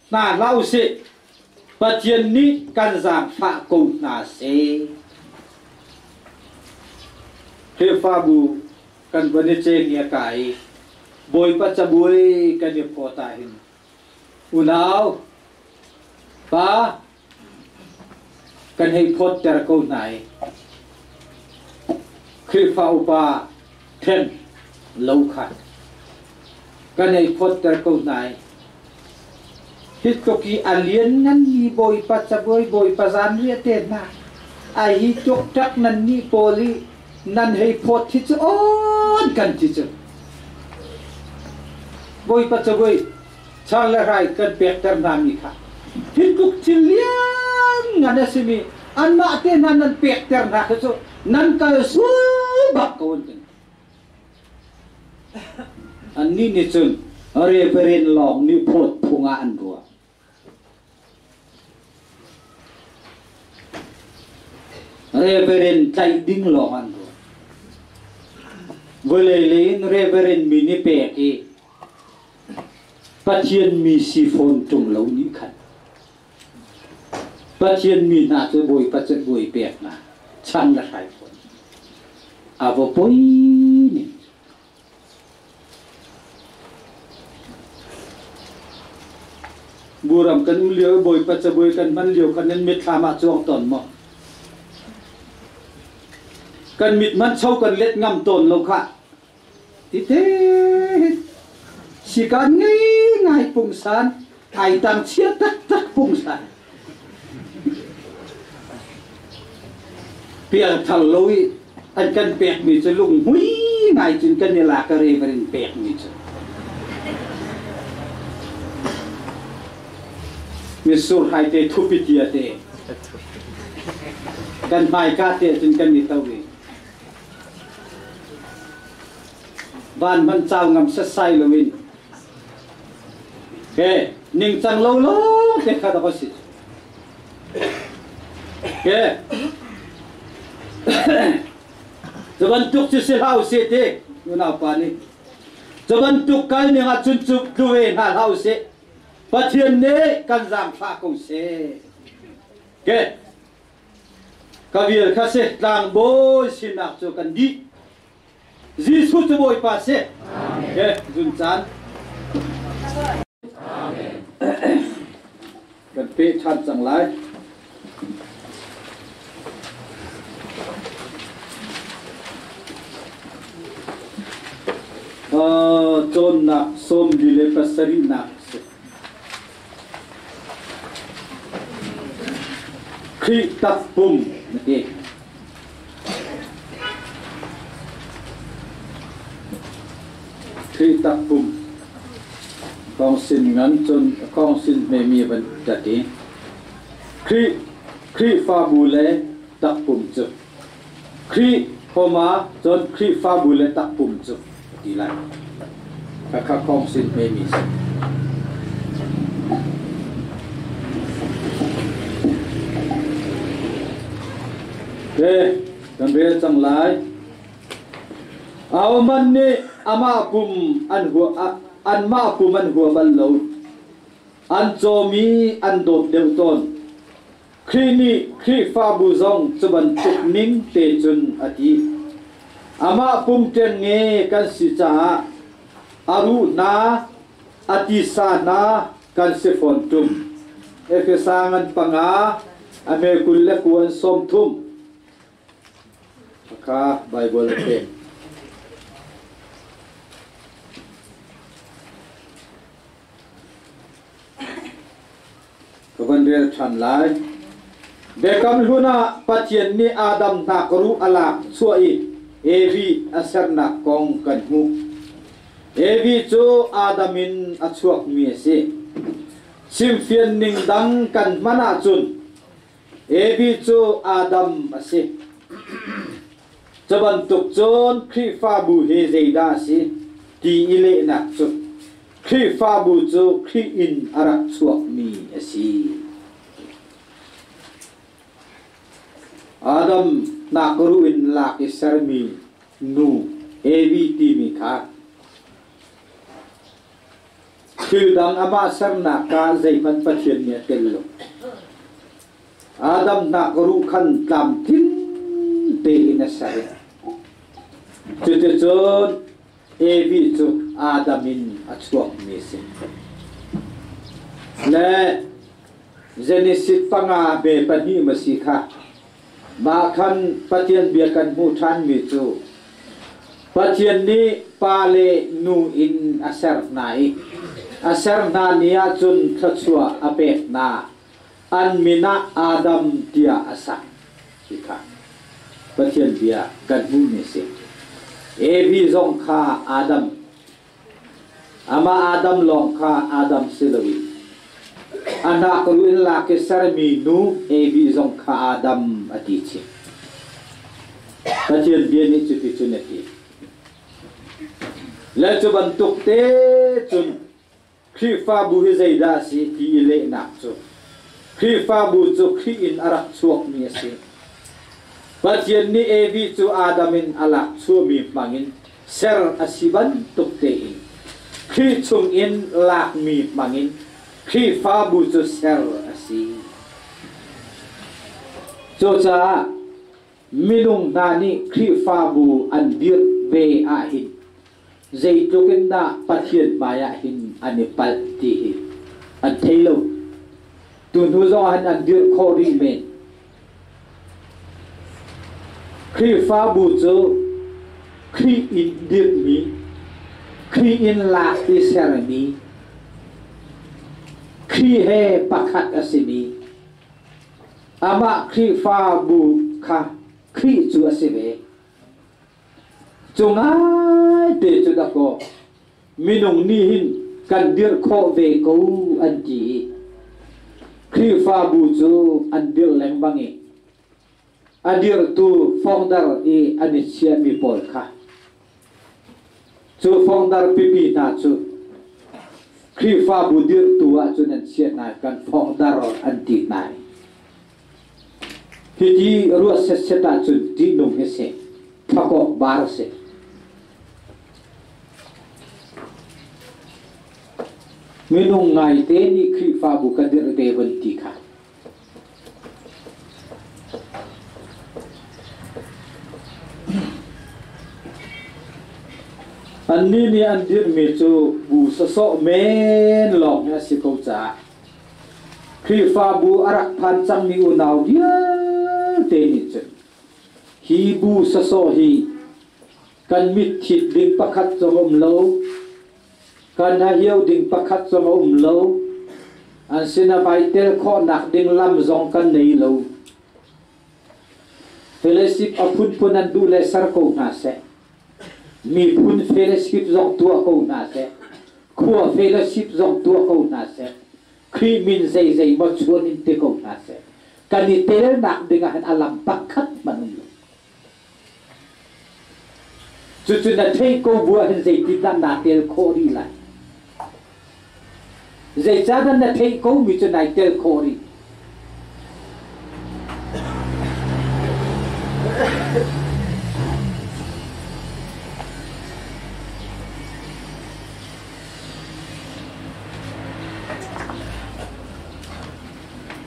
A: hna hlah usih. Pathian nih kan zaangfah ko hna seh. Khrihfabu kan van i ceng ka i Bawipa cabuai kan i phawt ahhin unau pa kan hei phawtter ko hna i Khrihfa upa then lo kha kan hei phawtter ko hna i hi tluk i a liannganmi Bawipa cabuai Bawipa zanriah te hna ai hi tlukṭak nan nih pawl i nan hei phawt hi cu awn kan ti cu Bawipa cabuai char le hrai kan pekter hna mi kha hi tluk thil lianngan a simi anmah te hna nan pekter hna kha cu nan kal sual bak ko an ti. Annih nih cun reverend lawng nih phawt phung ah an ruah. Reverend tlaih ding lawng an ruah. Vawlei lei in reverend mi nih pek i Pathian mi si fawn ṭung lo nih khan Pathian mi hna cu Bawipa cu bawi pek hna chan le hrai fawn. A va poi ning. Buram kan um lio i Bawipa cabuai kan hman lio khan nan mitthlam ah cuang tawn maw? Kan mit hmanh cho kan let ngam tawn lo khah. Tite sikan ngei ngai pungsan ai tang chia taktak pungsan. Pialthar lo i an kan pekmi cu lunghmui ngai cun kan i lak i reverin pekmi cu. Mitsur hai te thupi tia te kan hmaika te cun kan i to i van hman cau ngam setsai loin he ningcang lo lo te kha dok a si. Ke cu bantuk cu si hlah usih ti unau pa nih cu bantuk kal ning ah cun cu tlu ve hna hlah usih. Pathian nih kan zaangfah ko seh. Ke ka vial kha si tlangbawi sinak cu kan dih. Jesuh cu Bawipa si. Ke zun caan. Kan peh ṭhan cang lai. Cawnnak 47 nak si. Khrih takpum na ti. Khrih takpum kong sin ngan cun kong sin hmemi van tat i Khrih Khrihfabu le takpum cu Khrih homa cun Khrihfabu le takpum cu ti lai. Khakha kong sin hmemi si. Ke kan rel cang lai. Ahohmanh nih amah pum an hua anmah pum an hua bal lo. An cawm i an dawt deuh tawn. Khrih nih Khrihfabu zong cu bantuk ning te cun a ti. Amah pum ṭengnge kan si caah a ruh hna, a tisa hna kan si fawn ṭung. Efesa ngan panga a hme 29 30. Kha Baibal a pek. Ka van rel ṭhan lai. Biakam hlun ah Pathian nih Adam hnakruh a lak chuah i Evi a sernak kong kan hmuh. Evi cu Adam in a chuakmi a si. Chimfian ning dang kan hman ahcun Evi cu Adam a si. Cu bantuk cun Khrihfabu hi zeidah a si ti i lehnak cu Khrihfabu cu Khrih in a rak chuakmi a si. Adam hnakruh in lak i sermi nu Evi timi kha Thil dang amah sernak ah zeihmanh Pathian nih a tel lo. Adam hnak ruh khan tlamtling tein a ser. Cuticun Evi cu Adam in a chuakmi a si. Le Genesis panga be pahnih ma si kha mah khan Pathian bia kan hmuh ṭhanmi cu Pathian nih pa le nu in a ser hna i a ser hna ni ah cun thluachuah a pek hna. An min ah Adam tiah a sak ti kha Pathian bia kan hmuhmi a si. Evi zong kha Adam, amah Adam lawng kha Adam si loin a hnakruh in lak i sermi nu Evi zong kha Adam a ti chih. Pathian bia nih cuticun a ti. Le cu bantuk te cun Khrihfabu hi zeidah a si ti i lehnak cu Khrihfabu cu Khrih in a rak chuakmi a si. Pathian nih Evi cu Adam in a lak chuahmi hmangin ser a si bantuk tein Khrih chungin lakmi hmangin Khrihfabu cu ser a si. Cucaah minung hna nih Khrihfabu an dirh ve ahhin zeitluk in dah Pathian hmaiah hin an i palh ti hi an thei lo. Tuhnu zong ah hin an dirh khawh rih men. Khrihfabu cu Khrih in dirhmi, Khrih in lak i sermi, Khrih he pakhat a simi, amah Khrihfabu kha Khrih cu a si ve. Cu ngaite cu dakaw minung nih hin kan dirh khawh ve ko an ti i Khrihfabu cu an dirh lengmang i a dirhtu founder i an i chiahmi pawl kha cu founder pipi hna cu Khrihfabu dirhtu ahcun an chiah hna kan founder an ti hna i Hiti ruah setset ahcun ṭihnung hi si, thakawk bar a si. Minung ngaite nih Khrihfabu ka dirh ve von ti kha. Annih nih an dirhmi cu bu sawsawh men lawng hi a si ko caah Khrihfabu a rak phan cangmi unau vialte nih cun hi bu sawsawh hi kan mitthit ding pakhat zong um lo, kan hahio ding pakhat zong a um lo, an sinah vai tel khawhnak ding lam zong kan nei lo. Fellowship a phunphun an duh le ser ko hna seh. Miphun fellowship zong tuah ko hna seh. Khua fellowship zong tuah ko hna seh. Khrih min zeizei maw chuan in ti ko hna seh. Kan i telnak ding ah hin a lam pakhat hmanh um lo. Cucu na theih ko bu ah hin zeitindah naa tel khawh rih lai? Zeicahdah na theih komi cu nai tel khawh rih?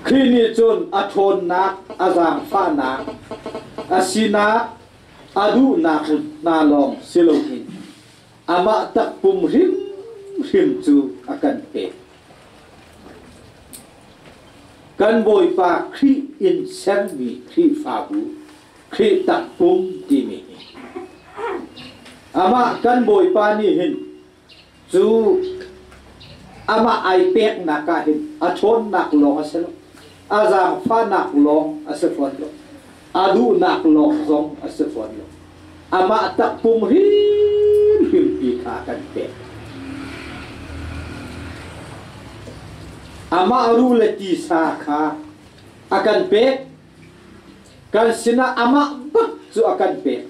A: Khrih nih cun a ṭhawnnak, a zaangfahnak, a sinak, a duhnak hna lawng si loin amah takpum hrimhrim cu a kan pek. Kan Bawipa Khrih in sermi Khrihfabu, Khrih takpum timi hi amah kan Bawipa nih hin cu amah ai peknak ah hin a ṭhawnnak lawng a si lo, a zaangfahnak lawng a si fawn lo, a duhnak lawng zong a si fawn lo. Amah takpum hrimhrim pi kha a kan pek. Amah ruh le tisa kha a kan pek. Kan sinah amah bak cu a kan pek.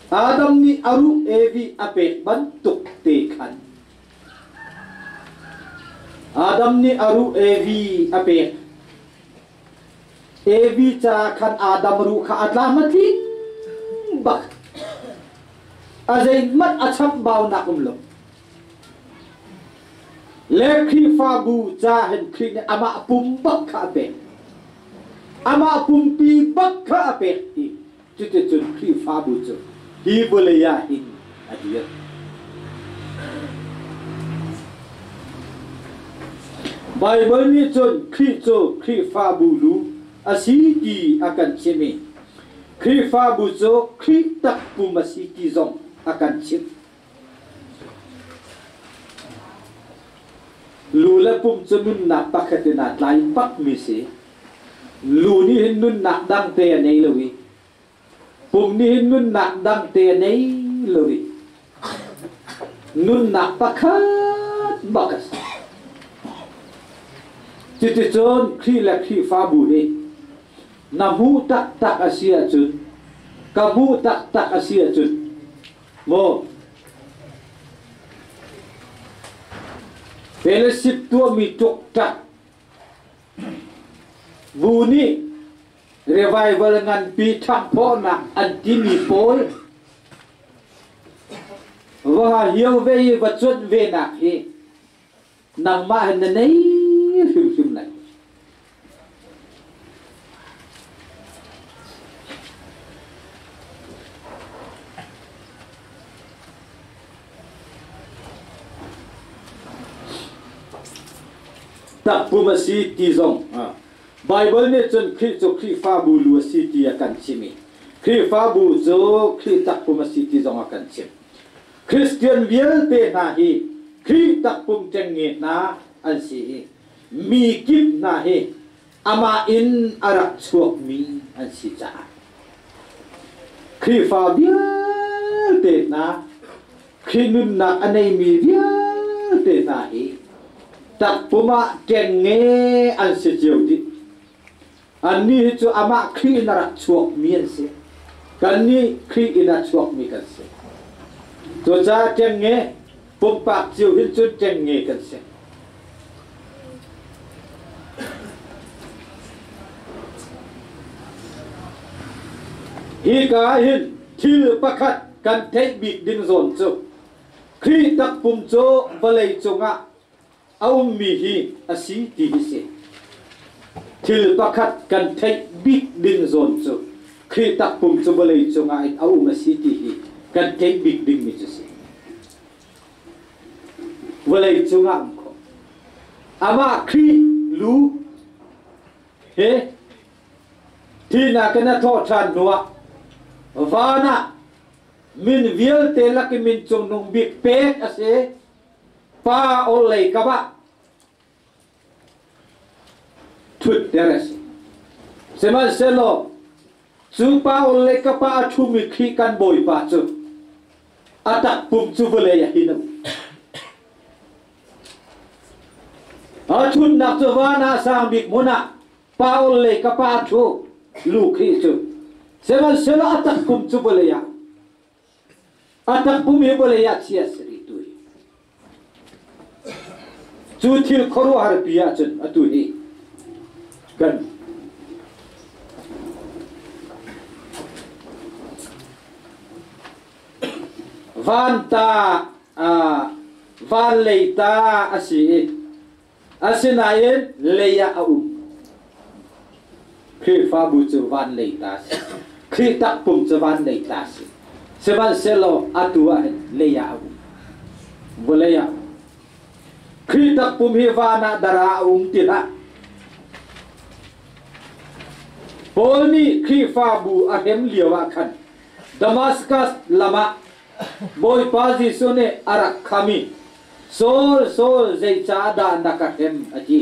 A: Adam nih a ruh Evi a pek bantuk te khan Adam nih a ruh Evi a pek. Evi ca khan Adam ruh kha a tlam a tling bak. A zeihmanh a chamhbaunak um lo. Le Khrihfabu ca hin Khrih nih amah pum bak kha a pek. Amah pumpi bak kha a pek i cuticun Khrihfabu cu hi vawlei ah hin a dir. Baibal nih cun Khrih cu Khrihfabu lu a si ti a kan chimh i Khrihfabu cu Khrih takpum a si ti zong a kan chimh. Lu le pum cu nunnak pakhat in aa tlai bakmi si. Lu nih hin nunnak dangte a nei lo i pum nih hin nunnak dangte a nei lo i nunnak pakhat bak a si. Cuticun Khrih le Khrihfabu hi na hmuh taktak a si ahcun ka hmuh taktak a si ahcun maw fellowship tuahmi ṭukṭak Bu nih revival nganpi ṭhanghphawhnak an timi pawl va hio ve i va cuanh ve nak hi nangmah hin na nei hrimhrim lai. Takpum a si ti zong Baibal nih cun Khrih cu Khrihfabu lu a si ti a kan chim i Khrihfabu cu Khrih takpum a si ti zong a kan chim. Christian vialte hna hi Khrih takpum ṭengnge hna an si i mi kip hna hi amah in a rak chuakmi an si caah Khrihfa vialte hna Khrih nunnak a neimi vialte hna hi takpum ah ṭengnge an si cio dih. Annih hi cu amah Khrih in a rak chuakmi an si. Kannih Khrih in a chuakmi kan si. Cucaah ṭengnge pumpak cio hin cun ṭengnge kan si. Hika ah hin thil pakhat kan theih bik ding zawn cu Khrih takpum cu vawlei cungah a ummi hi a si ti hi si. Thil pakhat kan theih bik ding zawn cu Khrih takpum cu vawlei cungah in a um a si ti hi kan theih bik dingmi cu si. Vawlei cungah um khawh. Amah Khrih lu he thihnak in a thawh ṭhan hnuah van ah min vialte lak i min cungnung bik pek a si. Pa orhlei kam ah ṭhutter a si. Sihmanhsehlaw cu pa orhlei kap ah a ṭhumi Khrih kan Bawipa cu a takpum cu vawlei ah hin a um. A ṭhutnak cu van ah sang bik hmun ah Paul le ka pa ṭhu lu Khrih cu. Sihmanhsehlaw a takpum cu vawlei ah a takpum hi vawlei ah chia si rih tu hi. Cu thil khuaruahhar pi ahcun atu hi kan van ta van lei ta a si i. Asinain lei ah a um. Khrihfabu cu van lei ta a si. Khrih takpum cu van lei ta a si. Sihmanhsehlaw atu ah hin lei ah a um. Vawlei ah. Khrih takpum hi van ah dara a um ti hlah. Paul nih Khrihfabu a hrem lio ah khan Damascus lam ah Bawipa Jesuh nih a rak kham i Saul, Saul, zeicahdah na ka hrem? a ti.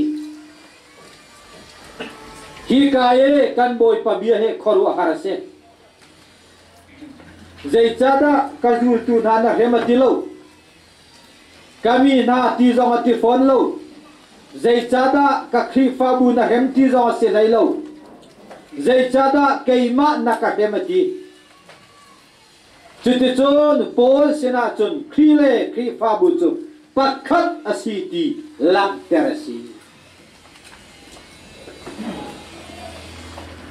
A: Hika i kan Bawipa bia hi khuaruahhar a si. Zeicahdah ka zultu hna na hrem a ti lo? Ka mi hna ti zong a ti fawn lo. Zeicahdah ka Khrihfabu na hrem ti zong a si hlei lo. Zeicahdah keimah na ka hrem a ti. Cuticun Paul sinah cun Khrih le Khrihfabu cu pakhat a si ti langhter a si.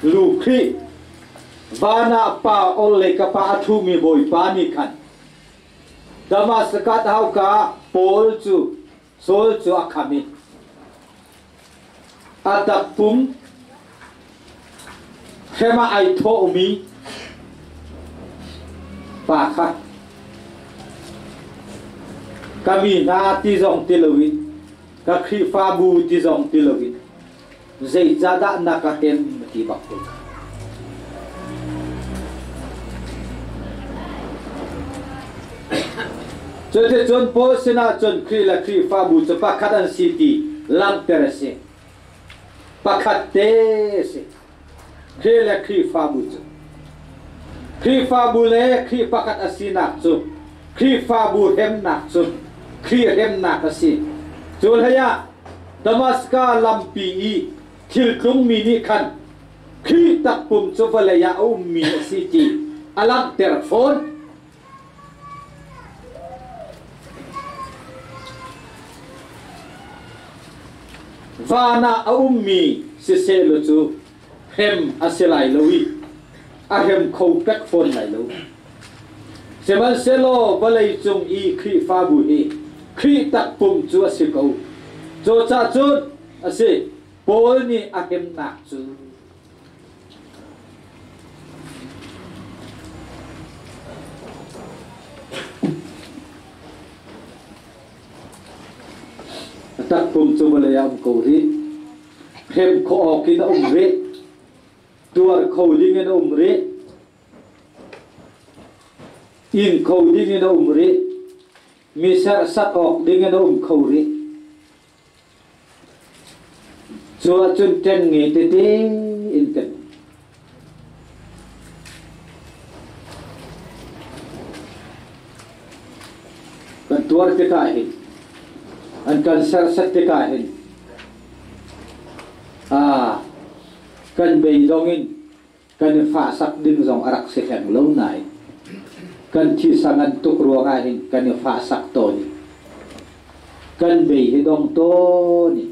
A: Lu Khrih, van ah pa ol le ka pa a ṭhumi Bawipa nih khan Damaskas hauka ah Paul cu Saul cu a kham i a takpum hrem ah ai thawhmi pa kha ka mi hna ti zong ti loin ka Khrihfabu ti zong ti loin zeicahdah na ka hrem ti bak te kha. Cuticun Paul sinah cun Khrih le Khrihfabu cu pakhat an si ti langhter a si. Pakhat te a si. Khrih le Khrihfabu cu. Khrihfabu le Khrih pakhat a sinak cu Khrihfabu hremnak cu Khrih hremnak a si. Cu hleiah Damaska lampi i thil tlungmi nih khan Khrih takpum cu vawlei ah a ummi a si ti a langhter fawn. Van ah a ummi siseh cu hrem a si lai lo i a hrem kho pek fawn lai lo. Sihmanhsehlaw vawlei cung i Khrihfabu hi Khrih takpum cu a si ko. Cucaah cun a si, Paul nih a hremnak cu A takpum cu vawlei ah um ko rih. Hrem khawh awk in a um rih. Tuar kho ding in a um rih. In kho ding in a um rih. Mi serhsat awk ding in a um kho rih. Cu ahcun ṭengnge tete in kan kan tuar tikah hin an kan serhsat tikah hin kan beidong in kan i fahsak ding zong a rak si hleng lo nain kan thisa ngan tuk ruangah hin kan i fahsak tawn i kan bei hi dong tawn i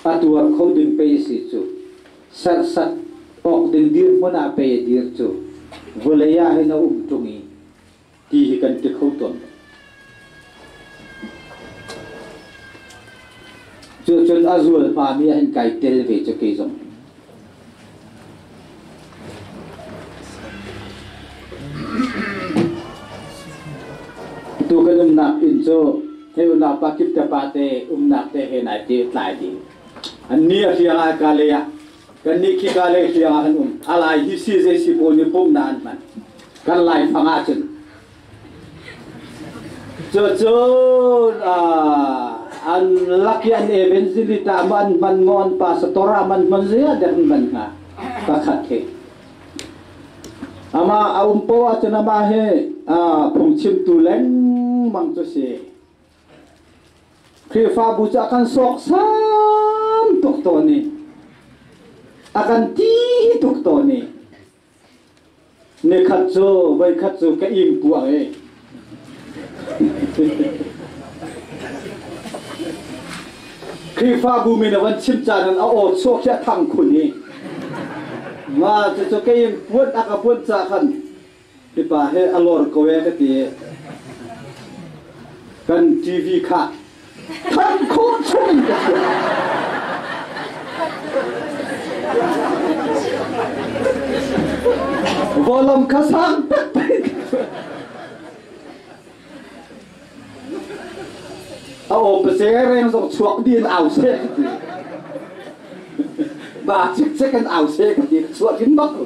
A: a tuar kho ding pei si cu serhsat awk ding dirhmun ah pei a dir cu vawlei ah hin a um ṭung i ti hi kan ti kho tawn lo. Cucun a zual hmami ah hin kai tel ve cu kei zong. Tu kan umnak inn cu hei unau pa kip te pa te umnak te he nai te tlai ding. An ni a hriang ah ka le ah kan nih khi ka le hriang ah kan um. Alai hi si zei si pawl nih pumhnak an hman. Kan lai fang ah cun Cucun an lak i an evangelist ah maw an hman maw an pastor ah man hman ziah dek an hman hnga pakhat hi. Amah a um poah ahcun amah hi phungchimtu lengmang cu si. Khrihfabu cu a kan sawksam tuk tawn i a kan ti tuk tawn i Nikhat cu voikhat cu ka ing puang i Khrihfabu min a van chim caan in a aw chuak hi a thang khun i ma cucu ka ing puan a ka puan ca khan mipa he a lor ko e ka ti kan TV kha.
B: Than khawh chung in ka chuah. Vawlam kha sang taktak. A aw pase reng zong chuak din au seh ka ti. Ba cikcek in au seh ka ti chuah kin bak ko.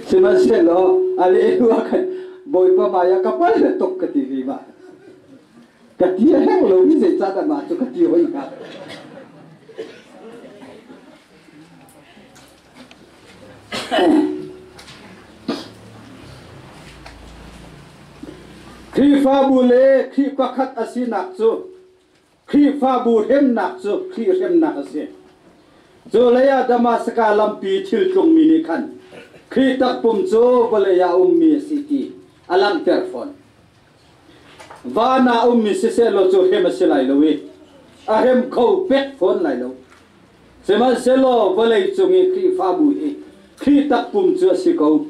B: Sihmanhsehlaw a lehlu ah khan Bawipa hmai ah ka pal tuk ka ti keimah. Ka ti a heng lomi zeicahdah mah cu ka ti hoi hnga. Khrihfabu le Khrih pakhat a sinak cu Khrihfabu hremnak cu Khrih hremnak a si. Cu lei ah Damaskas lampi thil tlungmi nih khan Khrih takpum cu vawlei ah a ummi a si ti a langhter fawn. Van ah a ummi siseh law cu hrem a si lai lo i a hrem kho pek fawn lai lo. Sihmanhsehlaw vawlei cung i Khrihfabu hi Khrih takpum cu a si ko.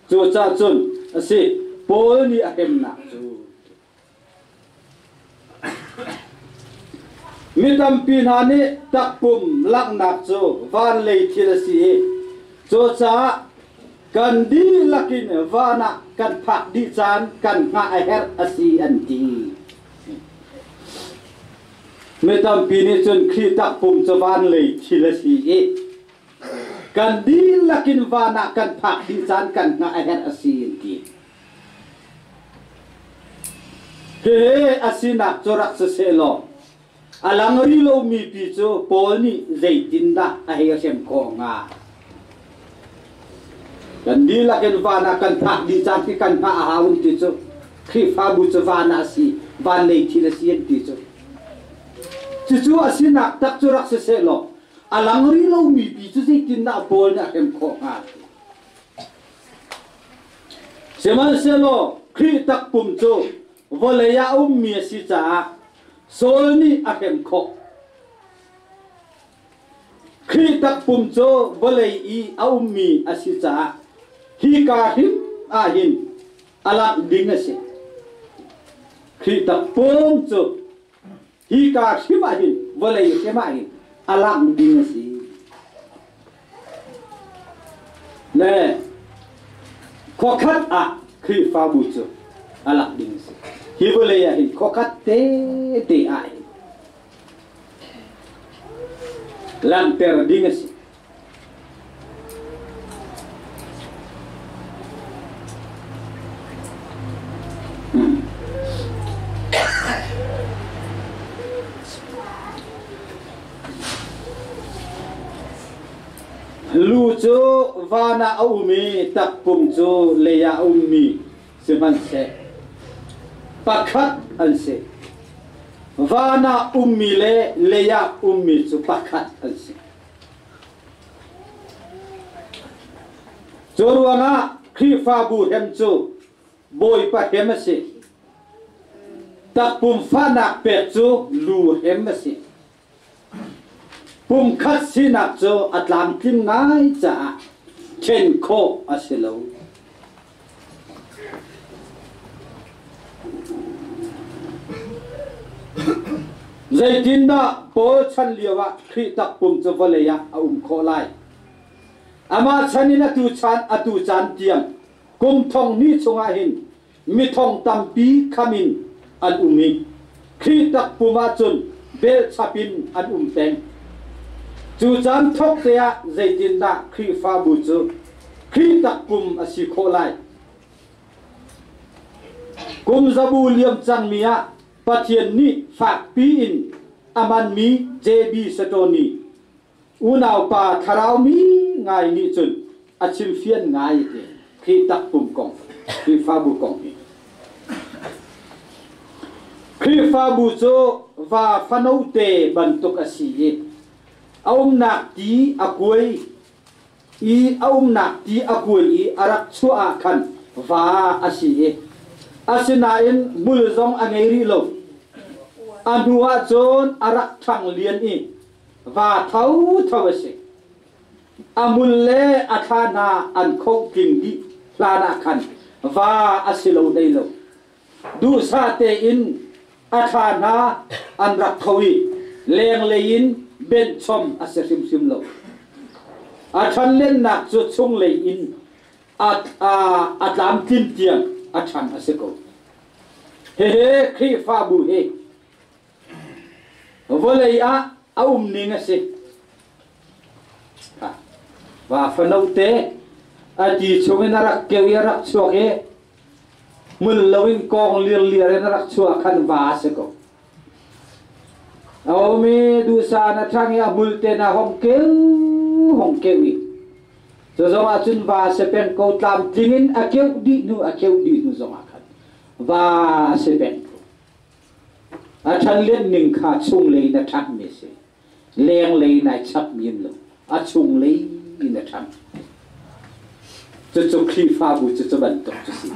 B: Cucaah cun a si, Paul nih a hremnak cu Mi tampi hna nih takpum langhnak cu van lei thil a si i cucaah kan dihlak in van ah kan phak dih caan kan hngah a herh a si an ti. Mi tampi nih cun Khrih takpum cu van lei thil a si i kan dihlak in van ah kan phak dih caan kan hngah a herh a si an ti. Hihi a sinak cu rak si sehlaw a lang rih lomi pi cu Paul nih zeitindah a hei hrem khawh hnga? Kan dihlak in van ah kan phak dih caan khi kan hngah a hau an ti cu Khrihfabu cu van ah a si, van lei thil a si an ti cu. Cucu a sinak tak cu rak si sehlaw a lang rih lomi pi cu zeitindah Paul nih a hrem khawh hnga? Sihmanhsehlaw Khrih takpum cu vawlei ah a ummi a si caah Saul nih a hrem khawh. Khrih takpum cu vawlei i a ummi a si caah hika hrim ah hin a langh ding a si. Khrih takpum cu hika hrim ah hin vawlei hrim ah hin a langh ding a si. Le khuakhat ah Khrihfabu cu a langh ding a si. Hi vawlei ah hin khuakhat te te ah hin langhter ding a si. Lu cu van ah a um i takpum cu lei ah a ummi sihmanhseh pakhat an si. Van ah ummi le lei ah ummi cu pakhat an si. Cu ruangah Khrihfabu hem cu Bawipa hem a si. Takpum fahnak pek cu lu hem a si. Pumkhat sinak cu a tlamtling ngai caah ṭhen khawh a si lo. Zeitindah Paul chan lioah Khrih takpum cu vawlei ah a um khawh lai? Amah chan in atu chan atu caan tiang kum thong hnih chungah hin mi thong tampi kham in an um i Khrih takpum ahcun belchap in an um peng. Cu caan thawk te ah zeitindah Khrihfabu cu Khrih takpum a si khawh lai? Kum zabu liam cangmi ah Pathian nih fakpi in a hmanmi JB Satoni unaupa thlarau mi ngai nih cun a chimfian ngai ti Khrih takpum kong Khrihfabu kong hi. Khrihfabu cu va fanote bantuk a si i a umnak ti a kuai i a umnak ti a kuai i a rak chuah ah khan va a si i asinain hmul zong a ngei rih lo. A hnu ah cun a rak ṭhang lian i va thotho a si. A mul le a thla hna an khoh tling dih hlan ah khan va a si lo hlei lo. Duhsah tein
A: A thla hna an rak tho i lenglei in benhchom a si hrimhrim lo. A ṭhanlennak cu chunglei in a tlamtlin tiang a ṭhang a si ko. Hihi Khrihfabu hi vawlei ah a um ning a si. Va fanote a ti chungin a rak keu i a rak chuak i hmul loin kawng lirliar in a rak chuah khan va a si ko. A um i duhsah na ṭhang i a hmul te na hong keu hong keu i cu zong ah cun va si peng ko tlamtling in a keuh dih hnu a keuh dih hnu zong ah khan va a si peng ko. A ṭhan len ning kha chunglei in a ṭhangmi a si. Lenglei in ai chapmi an lo. A chunglei in a ṭhang. Cucu Khrihfabu cu cu bantuk cu si.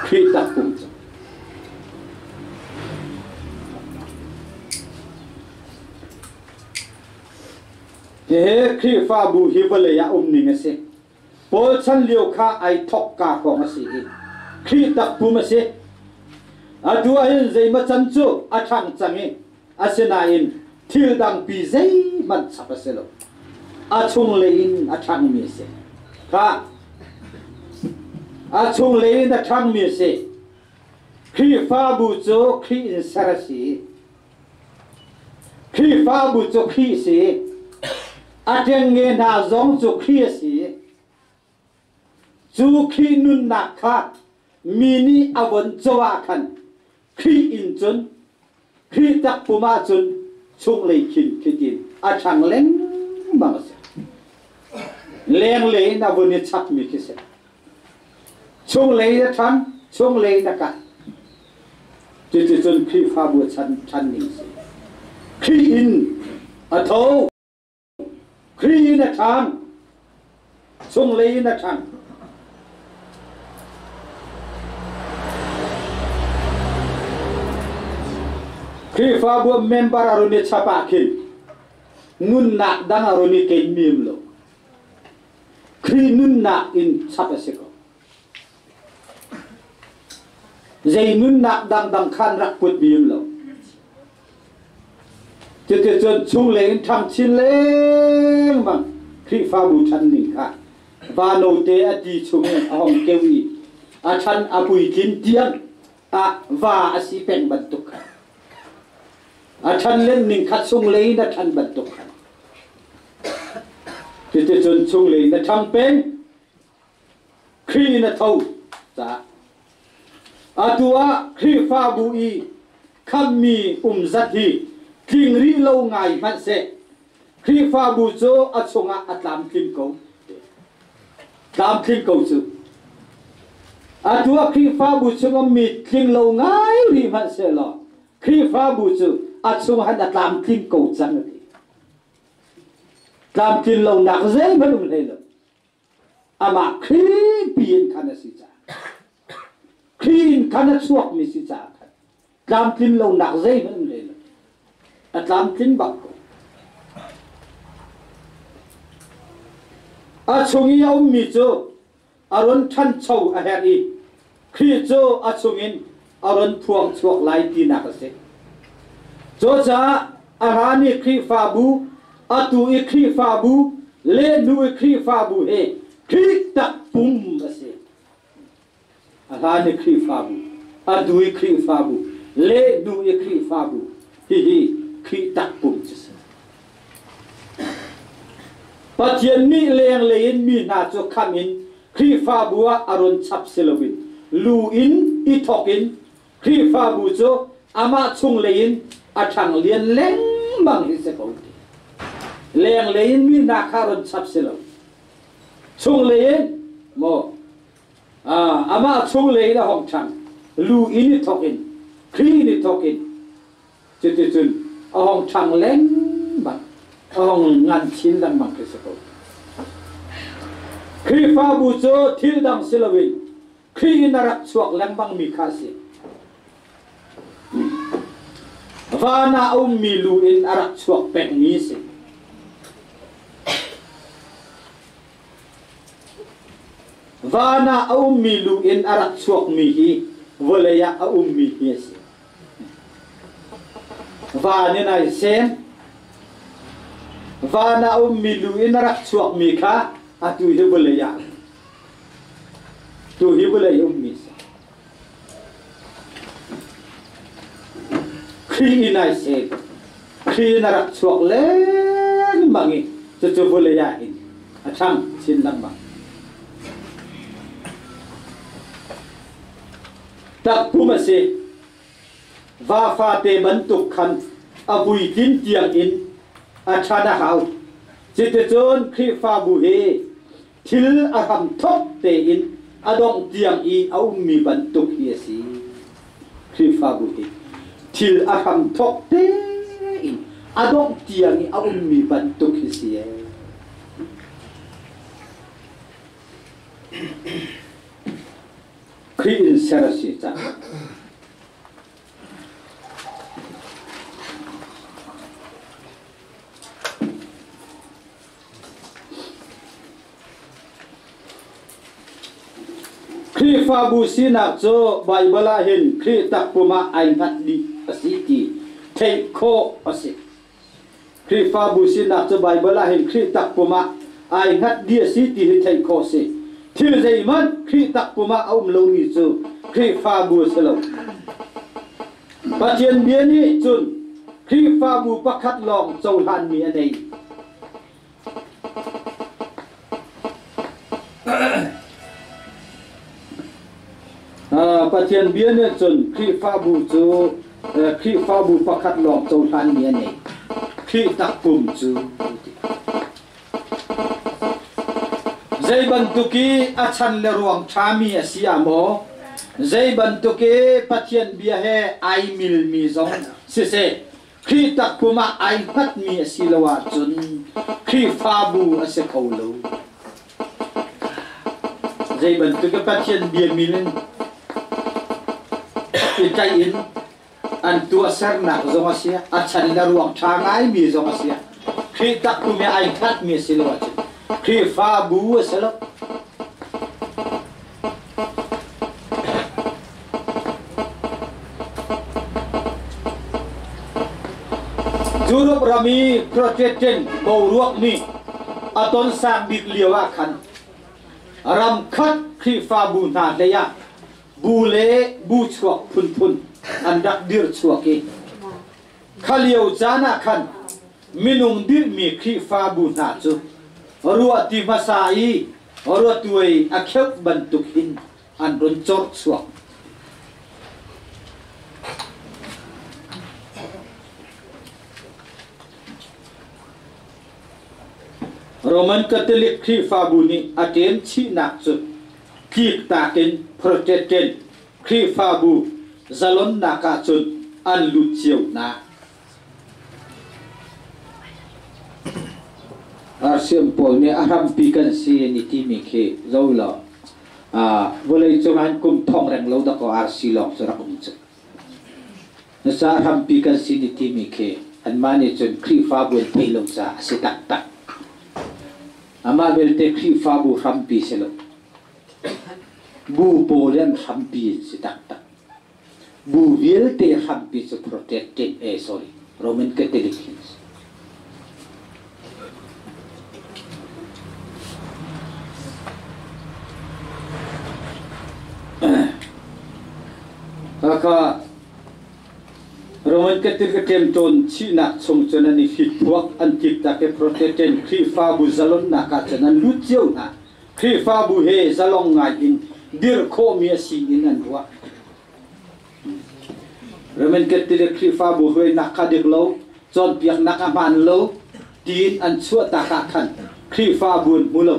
A: Khrih takpum cu. Hihi Khrihfabu hi vawlei ah um ning a si. Paul chan lio kha ai thok ka kong a si i Khrih takpum a si. Atu ahhin zeimaw can cu a ṭhang cang i asinain thil dangpi zeihmanh chap a si lo. A chunglei in a ṭhangmi a si. Kha a chunglei in a ṭhangmi a si. Khrihfabu cu Khrih in ser a si. Khrihfabu cu Khrih si. A ṭengnge hna zong cu Khrih a si. Cu Khrih nunnak kha mi nih a von co ah khan Khrih in cun Khrih takpum ah cun chunglei khin khitin a ṭhang lengmang a si. Lenglei in a vun i chakmi khi si. Chunglei in a ṭhang, chunglei in a kah. Cuticun Khrihfabu chan ṭhan ning si. Khrih in a tho. Khrih in a ṭhang. Chunglei in a ṭhang. Khrihfabu member a run i chap ah khin nunnak dang a run i ken mim lo. Khrih nunnak in chap a si ko. Zei nunnak dangdang khan rak put bim lo. Cuticun chunglei in ṭhang chin lengmang Khrihfabu ṭhan ning kha vanote a ti chung in a hong keu i a ṭhan a puitlin tiang ah va a si peng bantuk kha. A ṭhan len ning kha chunglei in a ṭhan bantuk kha. Cuticun chunglei in a ṭhang peng Khrih in a tho caah atu ah Khrihfabu i khammi um zat hi tling rih lo ngai hmanh seh Khrihfabu cu a chungah a tlamtling ko tlamtling ko cu atu ah Khrihfabu chung ummi tling lo ngai rih hmanh seh law Khrihfabu cu a chung han a tlamtling ko cang a ti tlamtlin lonak zeihmanh um hlei lo Amah Khrih in khan a si caah Khrih in khan a chuakmi si caah khan tlamtlin lonak zeihmanh um hlei lo. A tlamtlin bak ko. A chung i a ummi cu a run ṭhancho a herh i Khrih cu a chungin a run phuang chuak lai tinak a si. Cucaah a hrami Khrihfabu, atu i Khrihfabu, le nu i Khrihfabu he Khrih takpum a si. A hlan i Khrihfabu, atu i Khrihfabu, le nu i Khrihfabu, hihi Khrih takpum cu si. Pathian nih lenglei in mi hna cu khamh in Khrihfabu ah a run chap si loin lu in i thawk in Khrihfabu cu amah chunglei in a ṭhang lian lengmang hi si ko ti. Lenglei in mi hna kha run chap si lo. Chunglei in maw amah chunglei in a hong ṭhang lu in i thawk in Khrih in i thawk in Cuticun a hong ṭhang lengmang, a hong ngan chin lengmang khi si ko. Khrihfabu cu thil dang si loin Khrih in a rak chuak lengmangmi kha a si. Van ah a ummi lu in a rak chuak pengmi a si. Van ah a ummi lu in a rak chuakmi hi vawlei ah a ummi hi a si. Van in ai sem. Van ah ummi lu in a rak chuakmi kha atu hi vawlei ah tu hi vawlei ummi si. Khrih in ai sem. Khrih in a rak chuak lengmang i cucu vawlei ah hin a ṭhang chin lengmang. Takpum a si. Va fate bantuk khan a puitlin tiang in a ṭhan a hau. Cuticun Khrihfabu hi thil a hramthawk tein a dongh tiang i a ummi bantuk hi a si. Khrihfabu hi thil a hramthawk tein a dongh tiang i a ummi bantuk hi si. Khrih in ser a si caah. Khrihfabu sinak cu Baibal ah hin Khrih takpum ah ai hngat dih a si ti theih khawh a si. Khrihfabu sinak cu Baibal ah hin Khrih takpum ah ai hngat dih a si ti hi theih khawh a si. Thil zeihmanh Khrih takpum ah a um lomi cu Khrihfabu a si lo. Pathian bia nih cun Khrihfabu pakhat lawng cohlanmi a nei. Pathian bia nih cun Khrihfabu cu Khrihfabu pakhat lawng cohlanmi a nei. Khrih takpum cu Zei bantuk i a chan le ruang ṭhami a si ah maw, zei bantuk i Pathian bia he ai milmi zong siseh, Khrih takpum ah ai hngatmi a si lo ahcun Khrihfabu a si kho lo. Zei bantuk i Pathian bia min in i tlaih in an tuahsernak zong a si, a chan le ruang ṭha ngaimi zong a si. Khrih takpum i ai hngatmi a si lo ahcun Khrihfabu a si lo. Europe ram i Protestant boruak nih a ton sang bik lio ah khan ramkhat Khrihfabu hna hlei ah bu le bu chuak phunphun an rak dir chuak i kha lio caan ah khan minung dirhmi Khrihfabu hna cu ruah ti hmasa i ruatuai a kheuh bantuk hin an run corh chuak. Roman Catholic Khrihfabu nih a ṭem chihnak cu tliktak in Protestant Khrihfabu zalonnak ahcun an lut cio hna. Arsiam pawl nih a hrampi kan si an i timi khi zo law vawlei cung an kum thong reng lo dakaw arsi lawng cu rak um cu. Na ca hrampi kan si ni timi khi anmah nih cun Khrihfabu an theih lo caah a si taktak. Amah belte Khrihfabu hrampi si lo. Bu pawl an hrampi an si taktak. Bu vialte hrampi cu Protestant eh sorry Roman Catholic hin a si. Kaka Roman Catholic a ṭemṭawn chihnak chung cun an i fitphuak an tliptak i Protestant Khrihfabu zalonnak ah cun an lut cio hna. Khrihfabu he zalong ngai in dir khawhmi a si in an ruah. Roman Catholic Khrihfabu hruainak kha dik lo, cawnpiaknak a hmaan lo tiin an chuahtak ah khan Khrihfabu an hmu lo.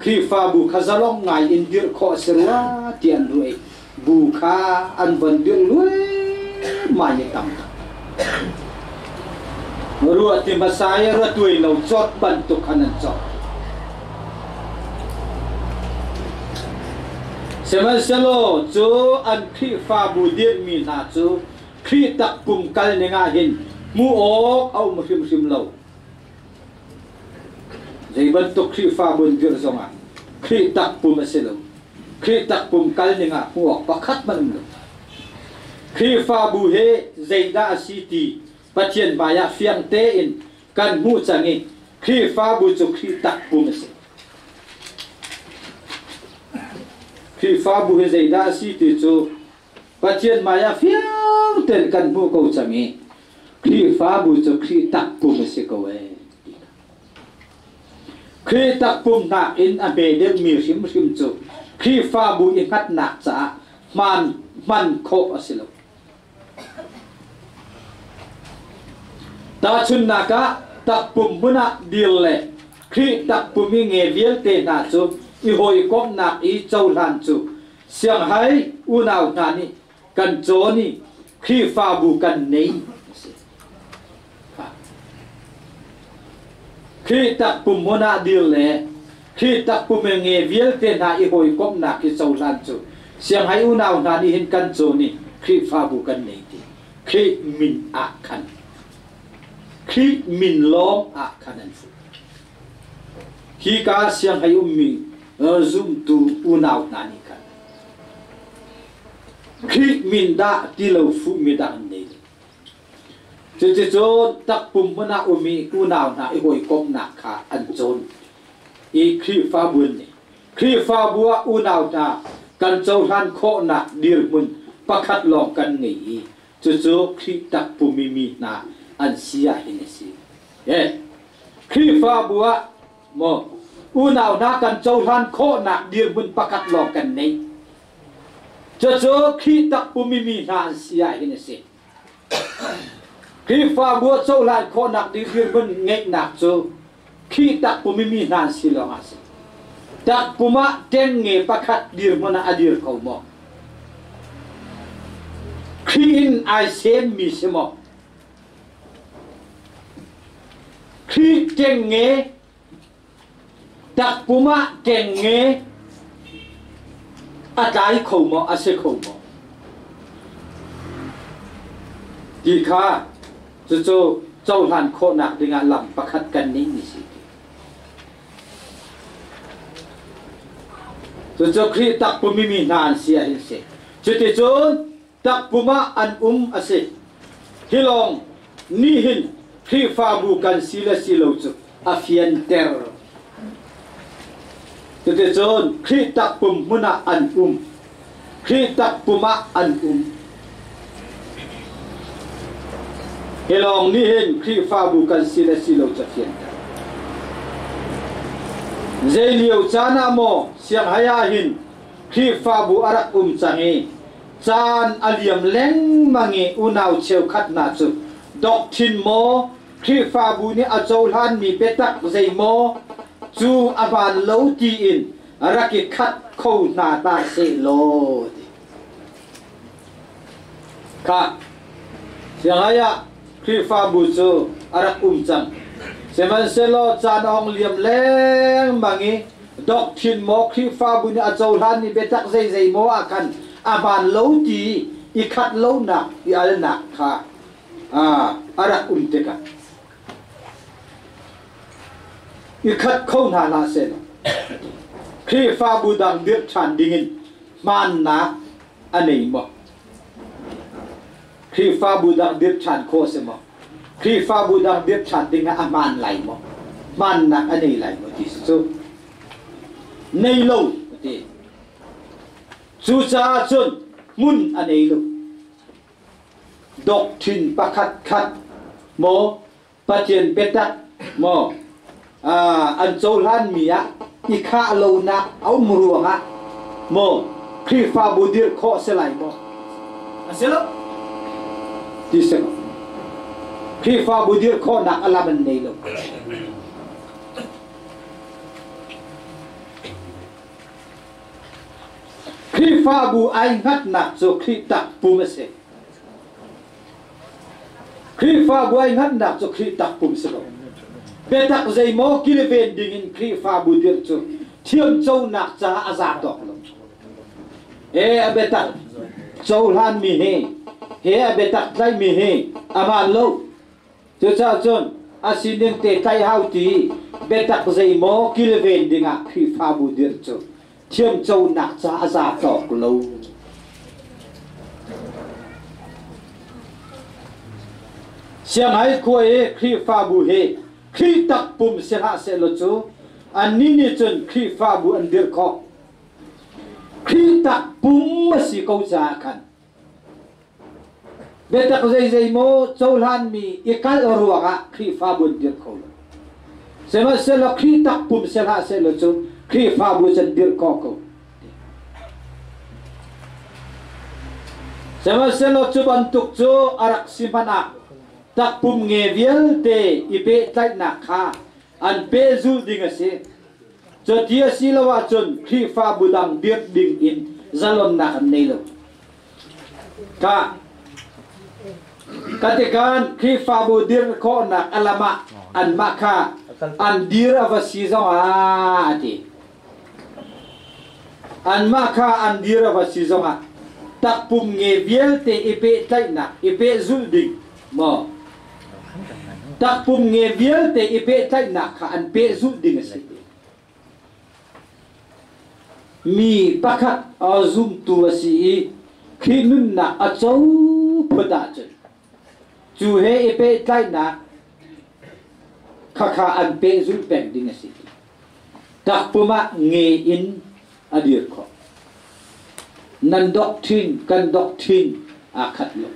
A: Khrihfabu kha zalong ngai in dirh khawh a si rua ti an ruah i bu kha an von dirh luaimai i tam Ruah ti hmasa i ratuai lo cawt bantuk khan an cawt. Sihmanhsehlaw cu an Khrihfabu dirhmi hna cu Khrih takpum kal ning ah hin hmuh awk a um hrimhrim lo. Zei bantuk Khrihfabu in dirh zongah Khrih takpum a si lo. Khrih takpum kal ning ah hmuh awk pakhat hmanh um lo. Khrihfabu hi zeidah a si ti Pathian hmai ah fiang tein kan hmuh cang i Khrihfabu cu Khrih takpum a si. Khrihfabu hi zeidah a si ti cu Pathian hmai ah fiang tein kan hmuh ko cang i Khrihfabu cu Khrih takpum a si ko ee. Khrih takpum nakin a hme deuhmi hrimhrim cu Khrihfabu i hngatnak caah hmaan hman khawh a si lo. Tahchunhnak ah, takpum hmun ah dir le Khrih takpum i nge vialte hna cu i hawikomhnak i cohlan cu sianghai unau hna nih kan cawn i Khrihfabu kan nei a si. Khrih takpum hmun ah dir le Khrih takpum i nge vialte hna i hawikomhnak i cohlan cu sianghai unau hna nih hin kan cawn i Khrihfabu kan nei ti. Khrih min ah khan Khrih min lawng ah khan an fuh. Hi ka sianghai ummi zumtu unau hna nih khan Khrih min dah ti lo fuhmi dah an nei. Cuticun takpum hmun ah um i unau hna i hawikomhnak kha an cawn i Khrihfabu nih Khrihfabu ah unau hna kan cohlan khawhnak dirhmun pakhat lawng kan ngei i cucu Khrih takpum i mi hna an si ah hin a si. Khrihfabu ah maw unau hna kan cohlan khawhnak dirhmun pakhat lawng kan nei. Cucu Khrih takpum i mi hna an si ah hin a si. Khrihfabu ah cohlan khawhnak ding dirhmun ngeihnak cu Khrih takpum i mi hna an si lawngah a si. Takpum ah ṭengnge pakhat dirhmun ah a dir kho maw? Khrih in ai semmi si maw? Khrih ṭengnge Takpum ah ṭengnge a tlai kho maw, a si kho maw? Ti kha cucu cohlan khawhnak dingah lam pakhat kan ngeihmi si. Cucu Khrih takpum i mi hna an si ahhin si. Cuticun takpum ah an um a si. Hi lawng nihin Khrihfabu kan si le si lo cu a fianter. Cuticun Khrih takpum hmun ah an um. Khrih takpum ah an um. Hi lawng nihin Khrihfabu kan si le si lo cu a fianter. Zei lio caan ah maw sianghai ah hin Khrihfabu a rak um cang i caan a liam lengmang i unau cheukhat hna cu doctrine maw Khrihfabu nih a cohlanmi biatak zeimaw cu a hmaan lo tiin rak i khat kho hna hna sehlaw ti. Kha siangai ah Khrihfabu cu a rak um cang. Sihmanhsehlaw caan a hong liam lengmang i doctrine maw Khrihfabu nih a cohlanmi biatak zeizei maw ah khan a hmaan lo ti i khat lonak i alnak kha a rak um tikah i khat kho hna hlah sehlaw Khrihfabu dang dirh ṭhan dingin hmaannak a nei maw? Khrihfabu dang dirh ṭhan khawh a si maw? Khrihfabu dang dirh ṭhan dingah a hmaan lai maw? Hmaannak a nei lai maw ti si cu. Nei lo a ti. Cucaah cun hmun a nei lo. Doctrine pakhat khat maw Pathian biatak maw an cohlanmi ah i khah lonak a um ruangah maw Khrihfabu dirh khawh a si lai maw? A si lo. Ti si lo. Khrihfabu dirh khawhnak a lam an nei lo. Khrihfabu ai hngatnak cu Khrih takpum a si. Khrihfabu ai hngatnak cu Khrih takpum si ko. Biatak zeimaw kilven dingin Khrihfabu dirh cu thiamconak caah a za tawk lo. He a biatak cohlanmi hi he a biatak tlaihmi hi a hmaan lo. Cucaah cun a sining te tlaih hau ti biatak zeimaw kilven dingah Khrihfabu dirh cu thiamconak ca a za tawk lo. Sianghai khua i Khrihfabu hi Khrih takpum si hlah sehlaw cu annih nih cun Khrihfabu an dirh khawh. Khrih takpum a si ko caah khan biatak zeizei maw cohlanmi i kalh ruangah Khrihfabu an dirh kho lo. Sihmanhsehlaw Khrih takpum si hlah sehlaw cu Khrihfabu cu an dirh khawh ko. Sihmanhsehlaw cu bantuk cu a rak si hmanh ah takpum nge vialte i pehtlaihnak kha an pehzulh ding a si. Cuti a si lo ahcun Khrihfabu dang dirh ding in zalonnak an nei lo. Ka katikan Khrihfabu dirh khawhnak a lam ah anmah kha an dir a va si zong ah a ti. Anmah kha an dir a va si zongah takpum nge vialte i pehtlaihnak i pehzulh ding maw takpum nge vialte i pehtlaihnak kha an pehzulh ding a si. Mi pakhat a zumtu a si i Khrih nunnak a co phut ahcun cu he i pehtlaihnak khakha an pehzulh peng ding a si. Takpum ah nge in a dir khawh. Nan doctrine kan doctrine aa khat lo.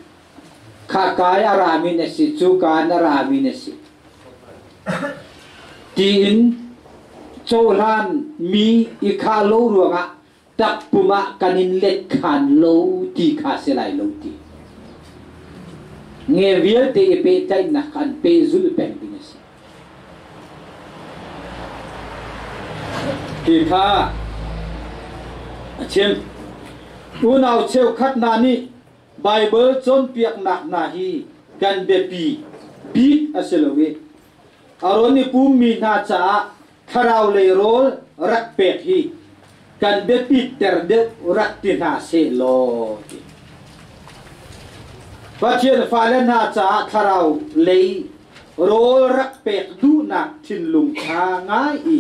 A: Kha kai a rami na si, cu ka na rami na si. Tiin cohlan mi i khah lo ruangah takpum ah kan in let khan lo ti kha si lai lo ti. Nge vialte i pehtlaihnak an pehzulh peng ding a si. Ti kha a chim. Unau cheukhat hna nih Baibal cawnpiaknak hna hi kan biapi bik a si lo i a rawn i pummi hna caah thlarau lei rawl rak pek hi kan biapit ter deuh rak ti hna seh law ti. Pathian fale hna caah thlarau lei rawl rak pek duhnak thinlung ṭha ngai i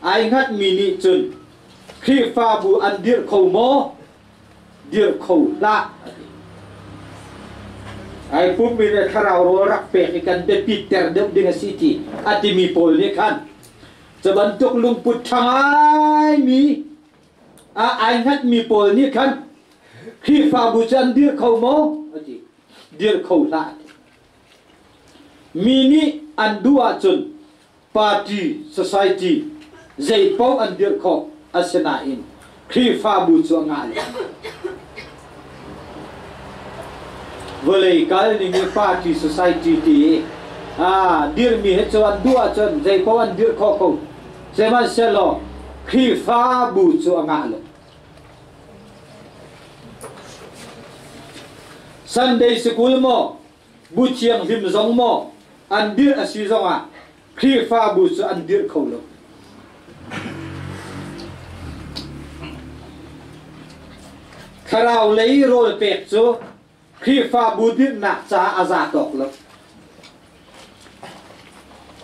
A: ai hngatmi nih cun Khrihfabu an dirh kho maw? Dirh kho hlah a ti. Ai pummi le thlarau rawl rak pek i kan biapit ter deuh ding a si ti a timi pawl nih khan cu bantuk lungput ṭha ngaimi a ai hngatmi pawl nih khan Khrihfabu cu an dirh kho maw? A ti. Dirh kho hlah a ti. Mi nih an duh ahcun party, society zei paoh an dirh khawh asinain Khrihfabu cu a ngah lo. Vawlei kal ning i party society ti i dirmi he cu an duh ahcun zei paoh an dirh khawh ko. Sihmanhsehlaw Khrihfabu cu a ngah lo. Sunday sikul maw, bu thianghlim zong maw an dirh a si zongah Khrihfabu cu an dirh kho lo. Thlarau lei rawl pek cu Khrihfabu dirhnak caah a za tawk lo.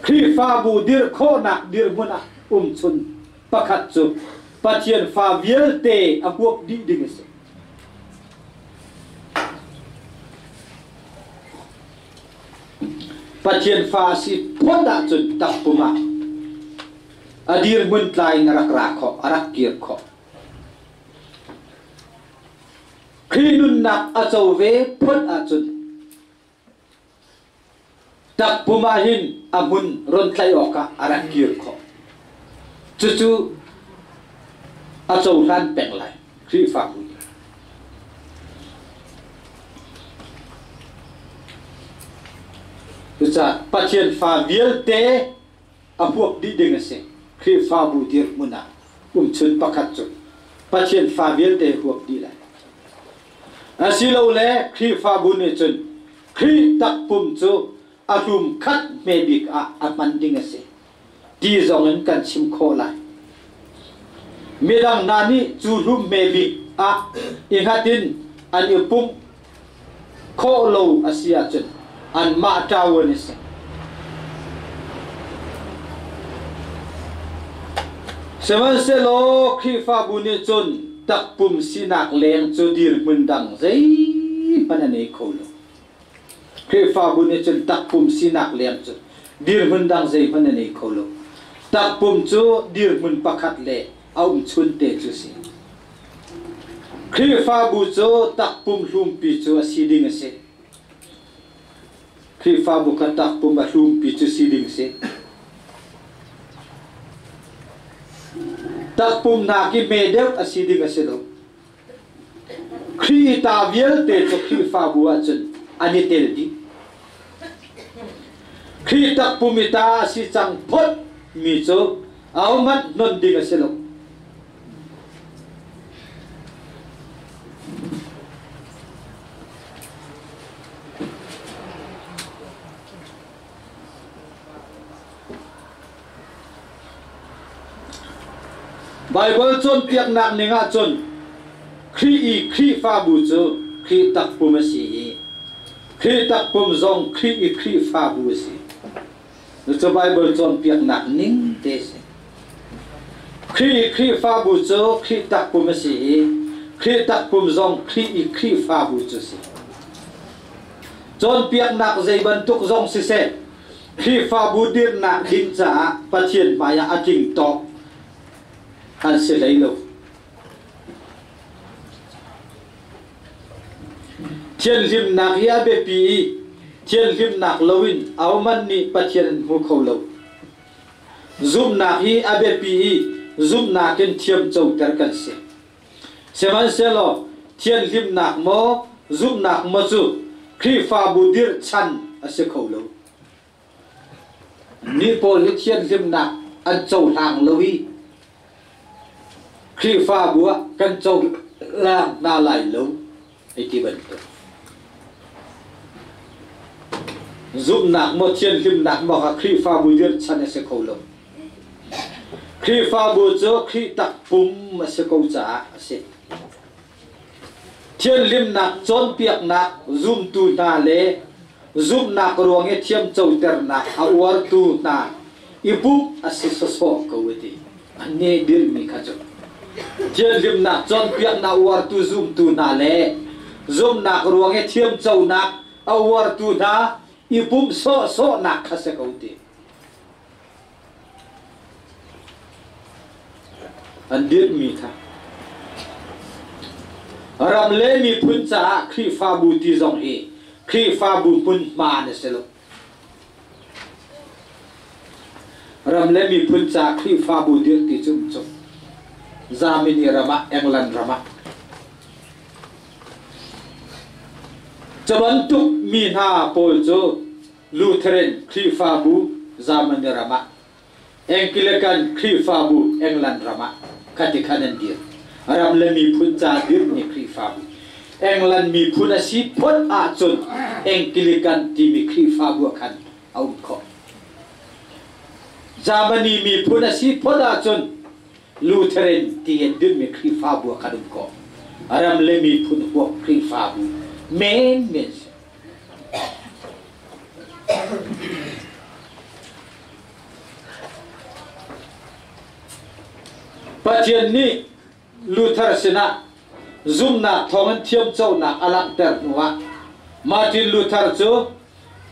A: Khrihfabu dirh khawhnak dirhmun ah umchun pakhat cu Pathian fa vialte a huap dih ding a si. Pathian fa a si phot ahcun takpum ah a dirhmun tlai in a rak ra khawh, a rak kir khawh. Khrih nunnak a co ve phot ahcun takpum ah hin a hmun ron tlaih awkah a rak kir khawh. Cucu a cohlan peng lai Khrihfabu nih. Cucaah Pathian fa vialte a huap dih ding a si. Khrihfabu dirhmun ah umchun pakhat cu Pathian fa vialte huap dih lai. Asilole Khrihfabu nih cun Khrih takpum cu a hlum khat hme bik ah a hman ding a si ti zong in kan chim khawh lai. Midang hna nih cu hlum hme bik ah i hngat in an i pumh khawh lo a si ahcun anmah ṭau an i si. Sihmanhsehlaw Khrihfabu nih cun takpum sinak leng cu dirhmun dang zeihmanh a nei kho lo. Khrihfabu nih cun takpum sinak leng cu dirhmun dang zeihmanh a nei kho lo. Takpum cu dirhmun pakhat le a umchun te cu si. Khrihfabu cu takpum hlumpi cu a si ding a si. Khrihfabu kha takpum a hlumpi cu si ding si. Takpum nak i hme deuh a si ding a si lo. Khrih ta vialte cu Khrihfabu ahcun an i tel dih. Khrih takpum i ta a si cang phot mi cu ahohmanh hnon ding a si lo. Baibal cawnpiaknak ning ahcun Khrih i Khrihfabu cu Khrih takpum a si i Khrih takpum zong Khrih i Khrihfabu a si. Cucu Baibal cawnpiaknak ning te a si. Khrih i Khrihfabu cu Khrih takpum a si i Khrih takpum zong Khrih i Khrihfabu cu a si. Cawnpiaknak zei bantuk zong siseh, Khrihfabu dirhnak ding caah Pathian hmaiah a tling tawk an si hlei lo. Thianhlimnak hi a biapi i thianhlimnak loin ahohmanh nih Pathian an hmu kho lo. Zumhnak hi a biapi i zumhnak in thiamcoter kan si. Sihmanhsehlaw thianhlimnak maw zumhnak maw cu Khrihfabu dirh chan a si kho lo. Mi pawl hi thianhlimnak an cohlang lo i Khrihfabu ah kan cohlang hna lai lo hei ti bantuk. Zumhnak maw thianhlimnak maw kha Khrihfabu dirh chan a si kho lo. Khrihfabu cu Khrih takpum a si ko caah a si. Thianhlimnak cawnpiaknak zumtu hna le zumhnak ruang i thiamcoternak a uartu hna i pumh a si sawsawh ko a ti. Annih dirhmi kha cu thianhlimnak cawnpiaknak uartu zumtu hna le zumhnak ruang i thiamconak a uartu hna i pumh sawhsawhnak kha si ko ti. An dirhmi kha ram le miphun caah Khrihfabu ti zong hi Khrihfabu hmunhma na si lo. Ram le miphun caah Khrihfabu dirh ti cu um cu. Germany ram ah, England ram ah. Cu bantuk mi hna pawl cu Lutheran Khrihfabu Germany ram ah, Anglican Khrihfabu England ram ah khati khan an dir. Ram le miphun ca dirhmi Khrihfabu. England miphun a si phot ahcun Anglican timi Khrihfabu ah khan a um khawh. Germany miphun a si phot ahcun Lutheran ti an dirhmi Khrihfabu ah khan um khawh. Ram le miphun huap Khrihfabu menmen si. Pathian nih Luther sinah zumhnak thawngin thiamconak a langhter hnuah Martin Luther cu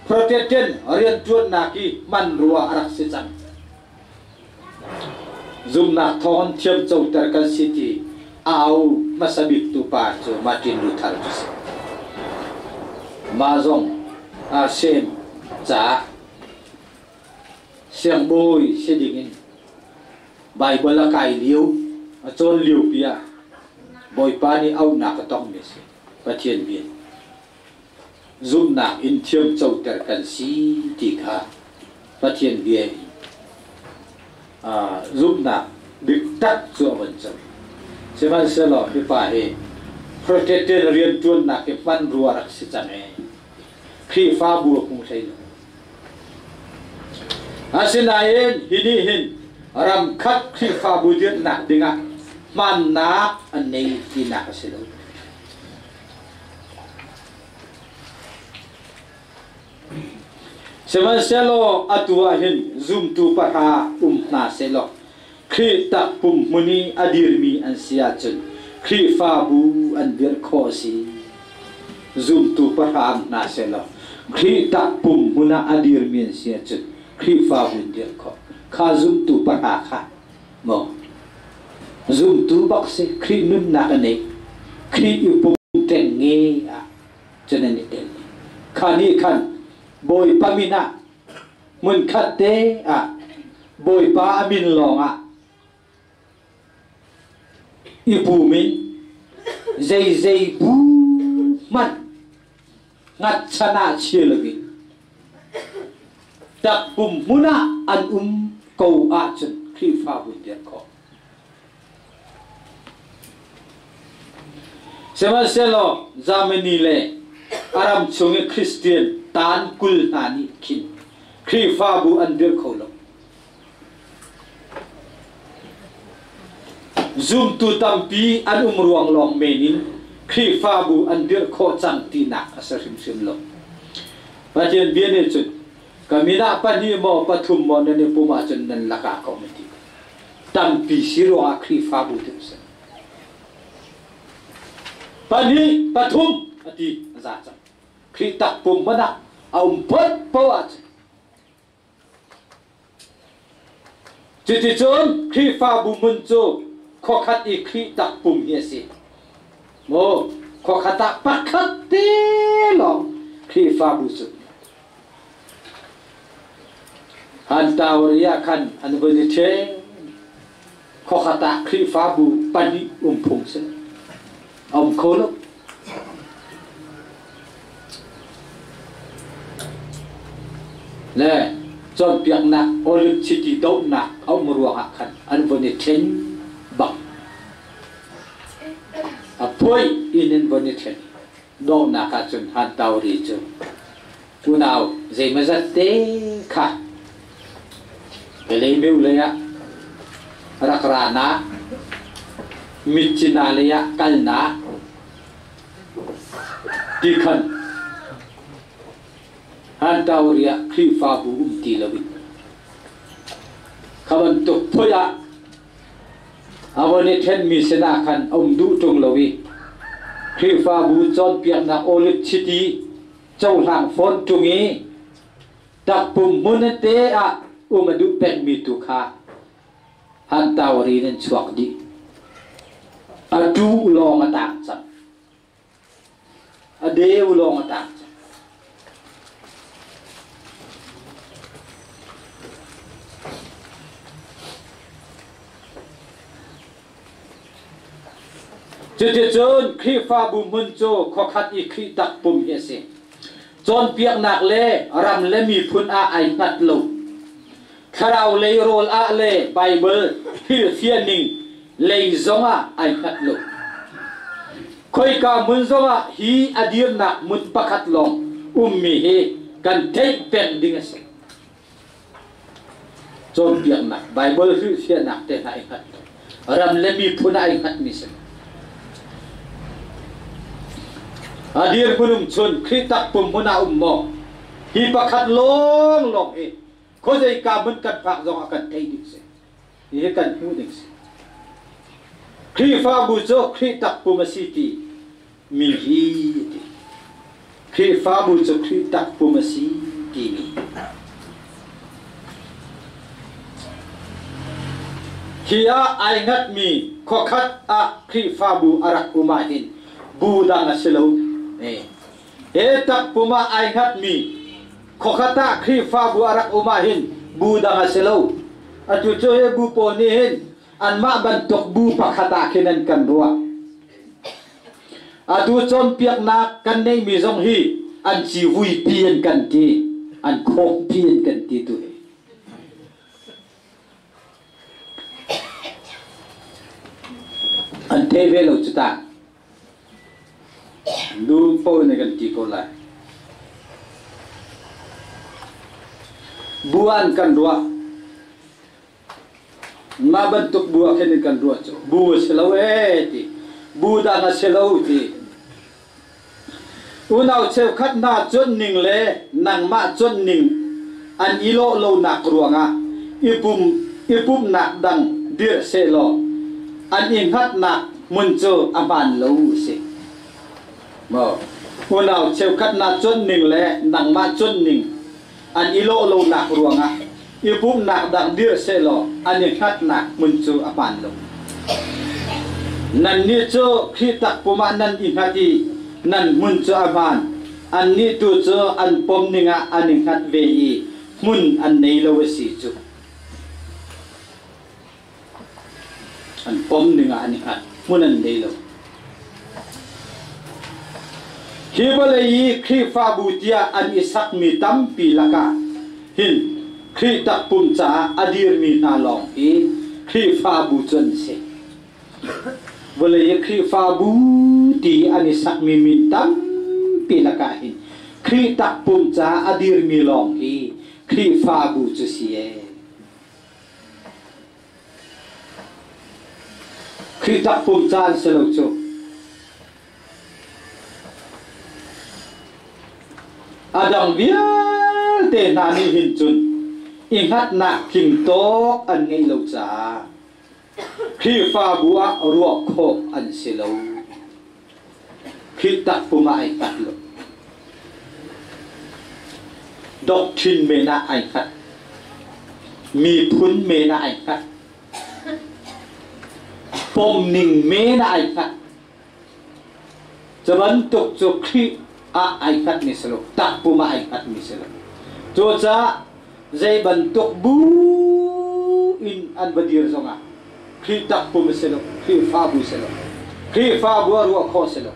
A: Protestant rianṭuannak i hmanrua a rak si cang. Zumhnak thawngin thiamcoter kan si ti a au hmasa biktu pa cu Martin Luther cu a si. Mah zong RCM caah siangbawi si dingin Baibal a kai lio, a cawn liopi ah Bawipa nih auhnak a tongmi a si. Pathian bia. Zumhnak in thiamcoter kan si ti kha Pathian bia in zumhnak diktak cu a von cang. Sihmanhsehlaw hi pa hi Protestant rianṭuannak hi hmanrua rak si cang ee. Khrihfabu a hmu hlei lo. Asinain hi nih hin ramkhat Khrihfabu dirhnak dingah hmannak an nei tinak a si lo. Sihmanhsehlaw atu ah hin zumtu pahra um hna sehlaw Khrih takpum hmun i a dirmi an si ahcun Khrihfabu an dirh khawh a si. Zumtu pahra um hna sehlaw. Khrih takpum hmun ah a dirmi an si ahcun Khrihfabu in dirh khawh. Kha zumtu pahra kha maw zumtu bak si Khrih nunnak a nei. Khrih i pum ṭengnge ah cun an i tel. Kha nih khan Bawipa min ah hmunkhat te ah Bawipa a min lawng ah i pum in zeizei bu hmanh hngatchan ah chia loin takpum hmun ah an um ko ahcun Khrihfabu in dirh khawh. Sihmanhsehlaw Germany le a ram chung i Christian taan 20 hna nih khin Khrihfabu an dirh kho lo. Zumtu tampi an um ruang lawng men in Khrihfabu an dirh khawh cang tinak a si hrimhrim lo. Pathian bia nih cun ka min ah pahnih maw pathum maw nan i pum ahcun nan lakah ka um a ti. Tampi si ruangah Khrihfabu ti a si. Pahnih, pathum a ti a za cang. Khrih takpum hmanh ah a um phot poah ahcun Cuticun Khrihfabu hmun cu khuakhat i Khrih takpum hi a si. Maw khuakhat ah pakhat te lawng Khrihfabu cu. Han Tauri ah khan an vun i ṭhen. Khuakhat ah Khrihfabu pahnih um phung si. A um kho lo. Le cawnpiaknak Olive chiti dohnak a um ruangah khan an vun i ṭhen bak. A phuai in an vun i ṭhen. Donghnak ahcun Han Tauri cu unau zeimawzat te kha Kalaymyo lei ah rak ra na, Myitkyina lei ah kal na ti khan Han Tauri ah Khrihfabu um ti loin kha bantuk phoi ah a von i ṭhenmi sinah khan a um duh ṭung lo i Khrihfabu cawnpiaknak olive chiti cohlang fawn ṭung i takpum hmun te ah um a duh pengmi tu kha han tauri in an chuak dih. A tu lawng a tang cang. A deu lawng a tang cang. Cuticun Khrihfabu hmun cu khuakhat i Khrih takpum hi a si. Cawnpiaknak le ram le miphun ah ai hngat lo. Thlarau lei rawl ah le Baibal hrilhfiahning lei zongah ai hngat lo. Khoika hmun zongah hi a dirnak hmun pakhat lawng ummi hi kan theih peng ding a si. Cawnpiaknak Baibal hrilhfiahnak te hna i hngat lo. Ram le miphun ah ai hngatmi si. A dirhmun um chun Khrih takpum hmun ah um maw? Hi pakhat lawnglawng hi khuazeika hmun kan phak zong ah kan theih ding si. Hihi kan hmuh ding si. Khrihfabu cu Khrih takpum a si ti mi hi a ti. Khrihfabu cu Khrih takpum a si timi. Hi ah ai hngatmi khuakhat ah Khrihfabu a rak um ahhin bu dang a si lo. He takpum ah ai hngatmi khuakhat ah Khrihfabu a rak um ahhin bu dang a si lo. Atu cu hi bu pawl nih hin anmah bantuk bu pakhat ah khin an kan ruah. Atu cawnpiaknak kan neihmi zong hi an civuipi an kan ti, an khawkpi an kan ti tu hi. An thei ve lo cu ta. Nu paoh nih kan ti ko lai. Bu an kan ruah. Mah bantuk bu ah khin kan ruah cu bu a si lo ee ti. Bu dang a si lo ti. Unau cheukhat hna cuanh ning le nangmah cuanh ning an i lawh lonak ruangah i pum i pumhnak dang dirh sehlaw an i hngatnak hmun cu a hmaan lo a si. Maw? Unau cheukhat na cuanh ning le nangmah cuanh ning an i lawh lonak ruangah i pumhnak dang dirh sehlaw an i hngatnak hmun cu a hmaan lo. Nannih cu Khrih takpum ah nan i hngat i nan hmun cu a hmaan. Annih tu cu an pom ning ah an i hngat ve i hmun an nei lo a si cu. An pom ning ah an i hngat. Hmun an nei lo. Hi vawlei i Khrihfabu tiah an i sakmi tampi lakah hin Khrih takpum caah a dirmi hna lawng hi Khrihfabu cu an si. Vawlei i Khrihfabu ti an i sakmi min tampi lakah hin Khrih takpum caah a dirmi lawng hi Khrihfabu cu si ee. Khrih takpum ca an si lo cu. A dang vialte hna nih hin cun i hngatnak tling tawk an ngeih lo caah Khrihfabu ah ruah khawh an si lo. Khrih takpum ah ai hngat lo. Doctrine men ah ai hngat. Miphun men ah ai hngat. Pomning men ah ai hngat. Cu bantuk cu Khrih ah ai hngatmi si lo, takpum ah ai hngatmi si lo. Cucaah zei bantuk bu in an va dir zongah Khrih takpum a si lo, Khrihfabu si lo, Khrihfabu a ruah khawh si lo.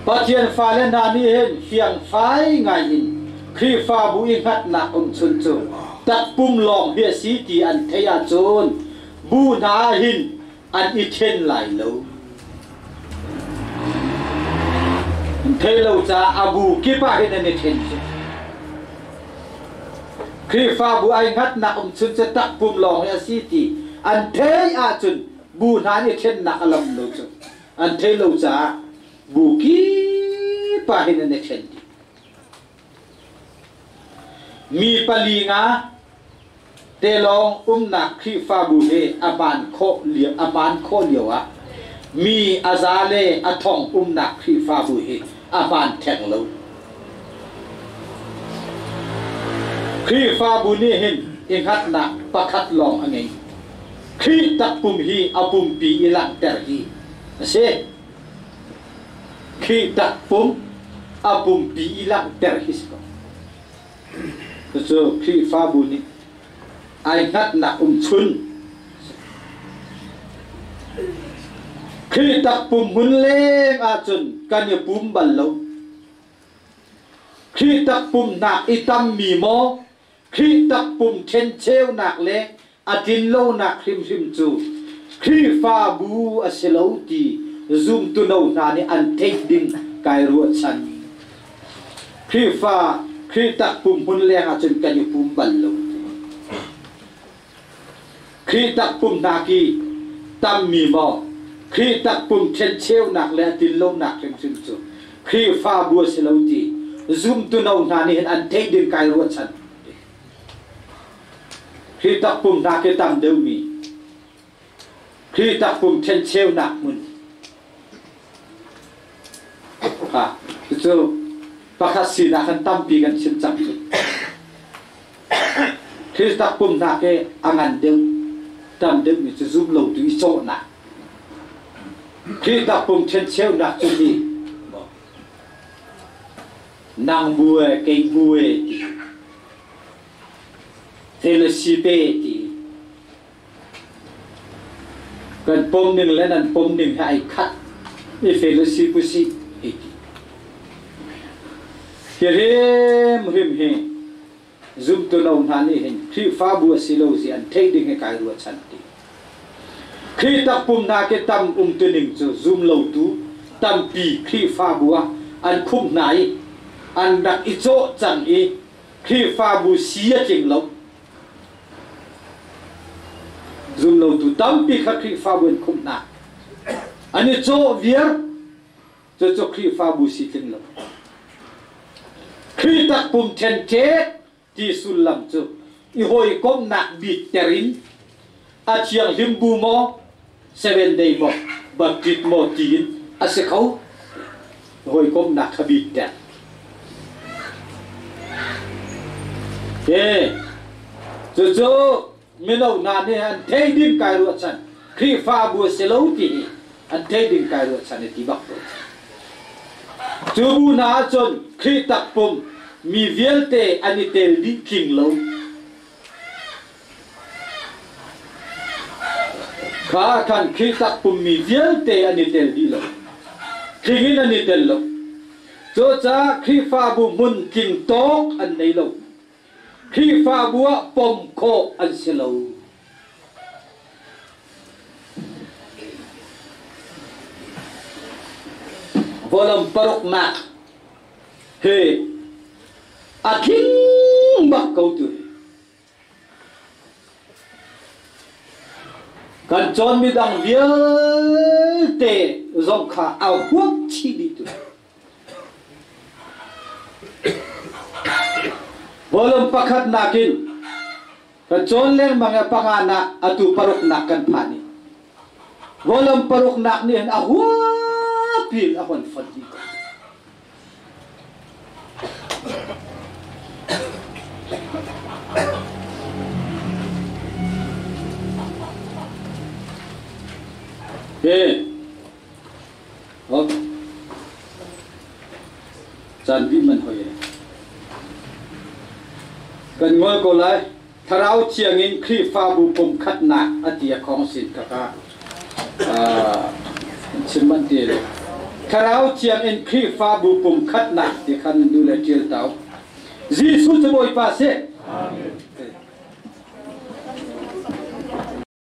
A: Pathian fale hna nih hin fiangfai ngai in Khrihfabu i hngatnak umchun cu takpum lawng hi a si ti an theih ahcun bu hna ah hin an i then lai lo. An theih lo caah a bu kip ah hin an i then cu. Khrihfabu ai hngatnak umchun cu takpum lawng hi a si ti an theih ahcun bu hna an i thennak a lam lo cu. An theih lo caah bu kip ah hin an i then dih. Mi pali nga te lawng umnak Khrihfabu hi a hmaan khawh lio a hmaan khawh lio ah mi a za le a thong umnak Khrihfabu hi a hmaan theng lo. Khrihfabu nih hin i hngatnak pakhat lawng a ngei. Khrih takpum hi a pumpi i langhter hi a si. Khrih takpum a pumpi i langhter hi si ko. Cucu Khrihfabu nih ai hngatnak umchun Khrih takpum hmun leng ahcun kan i pum bal lo. Khrih takpum hnak i tammi maw Khrih takpum ṭhencheunak le a tlinlonak hrimhrim cu Khrihfabu a si lo ti zumtu no hna nih an theih ding kai ruahchan. Khrihfa Khrih takpum hmun leng ahcun kan i pum bal lo. Khrih takpum hna ki tammi maw Khrih takpum ṭhencheunak le a tlinlonak hrimhrim cu Khrihfabu a si lo ti zumtu no hna nih hin an theih ding kai ruahchan. Khrih takpum hna khi tam deuhmi Khrih takpum ṭhencheunak hmun kha cucu pakhat sinak kan tampi kan chim cang cu. Khrih takpum hna khi a ngan deuh tam deuhmi cu zum lo tu i cawhnak Khrih takpum ṭhencheunak cu mi nang bu e kei bu e ti Fellowship e ti kan pom ning le nan pom ning he ai khat i fellowship usih hei ti hi hrimhrim hi zumtu lo hna nih hin Khrihfabu a si lo zi an theih ding hi kai ruahchan ti Khrih takpum hna ke tam umtuning cu zum lotu tampi Khrihfabu ah an khumh hna i an rak i cawh cang i Khrihfabu si a tling lo. Zum lotu tampi kha Khrihfabu an khumh hna. An i cawh viar cucu Khrihfabu si tling lo. Khrih takpum ṭhenṭek ti sullam cu i hawikomhnak bik ter in a thianghlim bu maw Seven Day maw Baptist maw tiin a si kho. Hawikomhnak kha bit ter. Ke cucu mino hna nih an thei ding kai ruahchan Khrihfabu a si lo ti hi an thei ding kai ruahchan i ti bak ko. Cu bu hna ahcun Khrih takpum mi vialte an i tel dih tling lo. Kha khan Khrih takpum mi vialte an i tel dih lo. Tling in an i tel lo. Cucaah Khrihfabu hmun tling tawk an nei lo. Khrihfabu ah pom khawh an si lo. Volume paruknak hi a tling bak ko tu hi. Kan cawnmi dang vialte zong kha a huap chih dih tu. Volume pakhat nakin kan cawn lengmang i panganak atu paruknak kan phan i volume paruknak nih hin a huapin a hon fonh dih ko. Hi Ok. Caan dih man hoi. Kan ngol ko lai. Thlarau Thiang in Khrihfabu pumkhatnak a ti a khong sin kaka chim man ti le Thlarau Thiang in Khrihfabu pumkhatnak ti khan nu le ṭial tau. Jesuh cu Bawipa si.